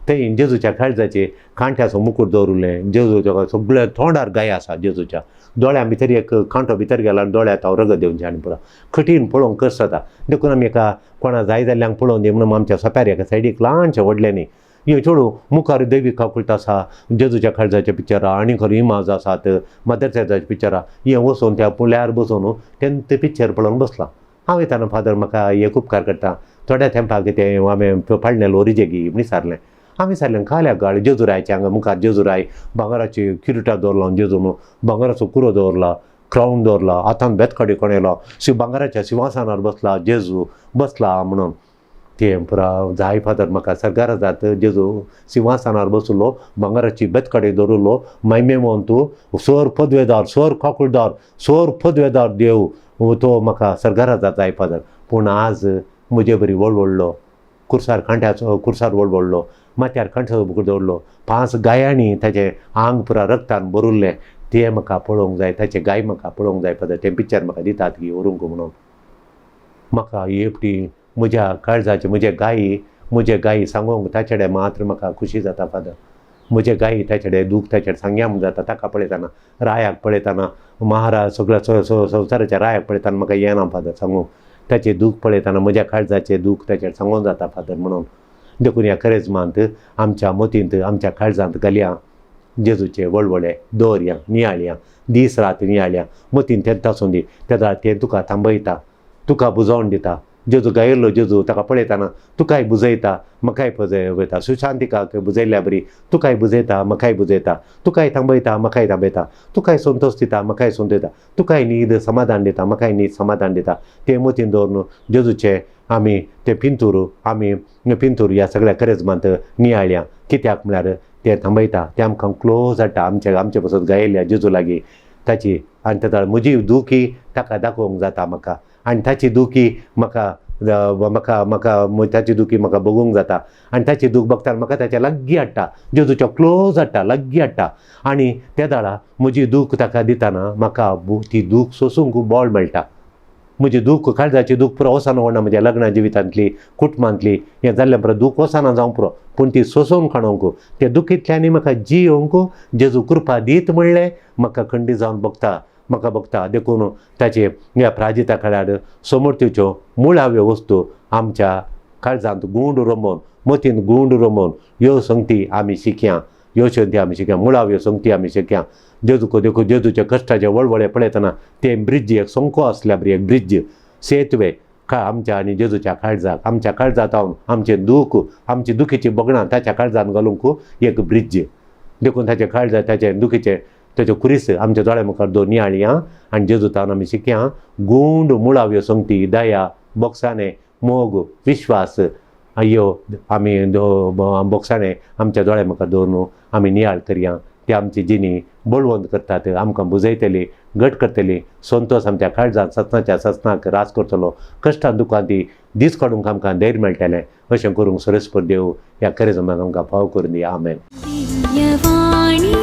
थंय जेजूच्या काळजाचे कांट्याचो मुकूट दवरिल्लें. जेजूच्या सगळ्या तोंडार गाय आसा, जेजूच्या दोळ्यां भितर एक कांटो भितर गेला आनी दोळ्यांत हांव रगत देंवचें आनी पुरो कठीण पळोवंक कश्ट जाता. देखून आमी एका कोणा जाय जाल्ल्यांक पळोवन दी म्हणून आमच्या सोप्यार एका सायडीक ल्हानशें व्हडलें न्ही हें चेडूं मुखार देवी काकुळट आसा, जेजूच्या काळजाच्या पिक्चरां आनी खरी इमाज आसात, मदर तेरेजाच्या पिक्चरां, हें वचून त्या पुल्यार बसून तें तें पिक्चर पळोवन बसलां. हांव येताना फादर म्हाका एक उपकार करता, थोड्या तेंपाक तें हांवें पाळणें लोरिजेगी म्हण विचारलें. हांवें विचारलें काल्या गाळ जेजुरायचें हांगा मुखार जेजुराय भांगराची किरिटां दवरलां, जेजून भांगराचो कुरो दवरला, क्रावन दवरला, हातान बेतकाडी कोणेलो, भांगराच्या शिंवासनार बसला जेजू बसला म्हणून. तें पुरा जाय फादर म्हाका सरकारा जात जेजू सिंहासनार बसलो, भांगराची बेतकाडी दवरिल्लो, मायमेमोन तूं सर पदवेदार, सर काकुळदार, सर पदवेदार देव तो म्हाका सरकारा जात जाय फादर. पूण आज म्हजे बरी वळवळ्ळो, कुर्सार कांट्याचो कुर्सार वळवळ्ळो, माथ्यार कांट्याचो मुकूट दवरलो, 5 गायांनी ताचें आंग पुरा रगतान भरिल्लें, तें म्हाका पळोवंक जाय, ताचे गाय म्हाका पळोवंक जाय फादर, तें पिक्चर म्हाका दितात की व्हरूंक म्हणून. म्हाका एकटी म्हज्या काळजाचे म्हजे गायी, म्हजे गायी सांगूंक ताचे कडेन मात्र म्हाका खुशी जाता फादर. म्हजे गायी ताचे कडेन दूख ताचे कडेन सांगया म्हूण जाता. ताका पळयतना, रायाक पळयतना, महाराज सगळ्या संवसाराच्या रायाक पळयतना म्हाका येना फादर सांगूंक. ताचें दूख पळयतना म्हज्या काळजाचें दूख ताचेर सांगूंक जाता फादर म्हणून. देखून ह्या करेजमांत आमच्या मतींत आमच्या काळजांत घालया जेजूचे वळवळे, दवरया, नियाळया, दीस रात नियाळया, मतींत तेंच आसूं दी. तेन्ना तें तुका थांबयता, तुका बुजोवन दिता. जेजू गायिल्लो जेजू ताका पळयतना तुकाय बुजयता, म्हाकाय बुजयता. सुशांतिकाक बुजयल्ल्या बरी तुकाय बुजयता, म्हाकाय बुजयता, तुकाय थांबयता, म्हाकाय थांबयता, तुकाय संतोश दिता, म्हाकाय संतोश दिता, तुकाय न्हीद समाधान दिता, म्हाकाय न्हीद समाधान दिता. तें मतीन दवरून जेजूचे आमी ते पिंतूर, आमी पिंतूर ह्या सगळ्या करेजमांत नियाळया. कित्याक म्हळ्यार तें थांबयता, तें आमकां क्लोज हाडटा आमचे आमचे पासत गायिल्ल्या जेजू लागीं ताची. आनी तेका म्हजी दुखी ताका दाखोवंक जाता म्हाका, आनी ताची दुखी म्हाका म्हाका म्हाका ताची दुखी म्हाका बगूंक जाता. आनी ताची दूख बगतना म्हाका ताच्या लागीं हाडटा, जेजूच्या क्लोज हाडटा, लागीं हाडटा. आनी त्या दाडा म्हजी दूख ताका दितना म्हाका ती दूख सोसूंक बळ मेळटा. म्हजी दूख काळजाची दूख पुरो वचना व्हडना, म्हज्या लग्ना जिवितांतली, कुटुंबांतली हें जाल्लें पुरो दूख वचना जावं पुरो, पूण ती सोसून काडूंक ते दुखींतल्यान म्हाका जियोवंक जेजू कृपा दीत म्हणलें म्हाका खंडी जावन बगता, म्हाका बगता. देखून ताचे ह्या प्राजिता काळार समर्थीच्यो मुळाव्यो वस्तू आमच्या काळजांत गूंड रमोवन, मतींत गूंड रमोवन ह्यो संगती आमी शिकया, ह्यो संगती आमी शिकया, मुळाव्यो संगती आमी शिकया. जेजूक देखून जेजूच्या कश्टाचे वळवळे पळयतना तें ब्रिज एक संको आसल्या बरी एक ब्रिज सेतवे आमच्या आनी जेजूच्या काळजाक, आमच्या काळजांत आमचें दूख, आमची दुखीची बगणां ताच्या काळजांत घालूंक एक ब्रिज. देखून ताच्या काळजांत ताचें दुखीचें ताच्यो खुरीस आमच्या दोळ्या मुखार दोन नियाळया आनी जेजू तावन आमी शिकया गूंड मुळाव्यो संगती, दया, बोगसाणें, मोग, विश्वास ह्यो आमी बोगसाणें आमच्या दोळ्या मुखार दवरून आमी नियाळ करया. ती आमची जिणी बळवंत करतात, आमकां बुजयतली, घट करतली, संतोश आमच्या काळजांत सत्नाच्या सत्नाक रास करतलो, कश्टान दुखान ती दीस काडूंक आमकां धैर्य मेळटलें. अशें करूंक सरेस्पर देव ह्या करेजमाक आमकां फाव करून दी. आमेन. दिव्यवाणी.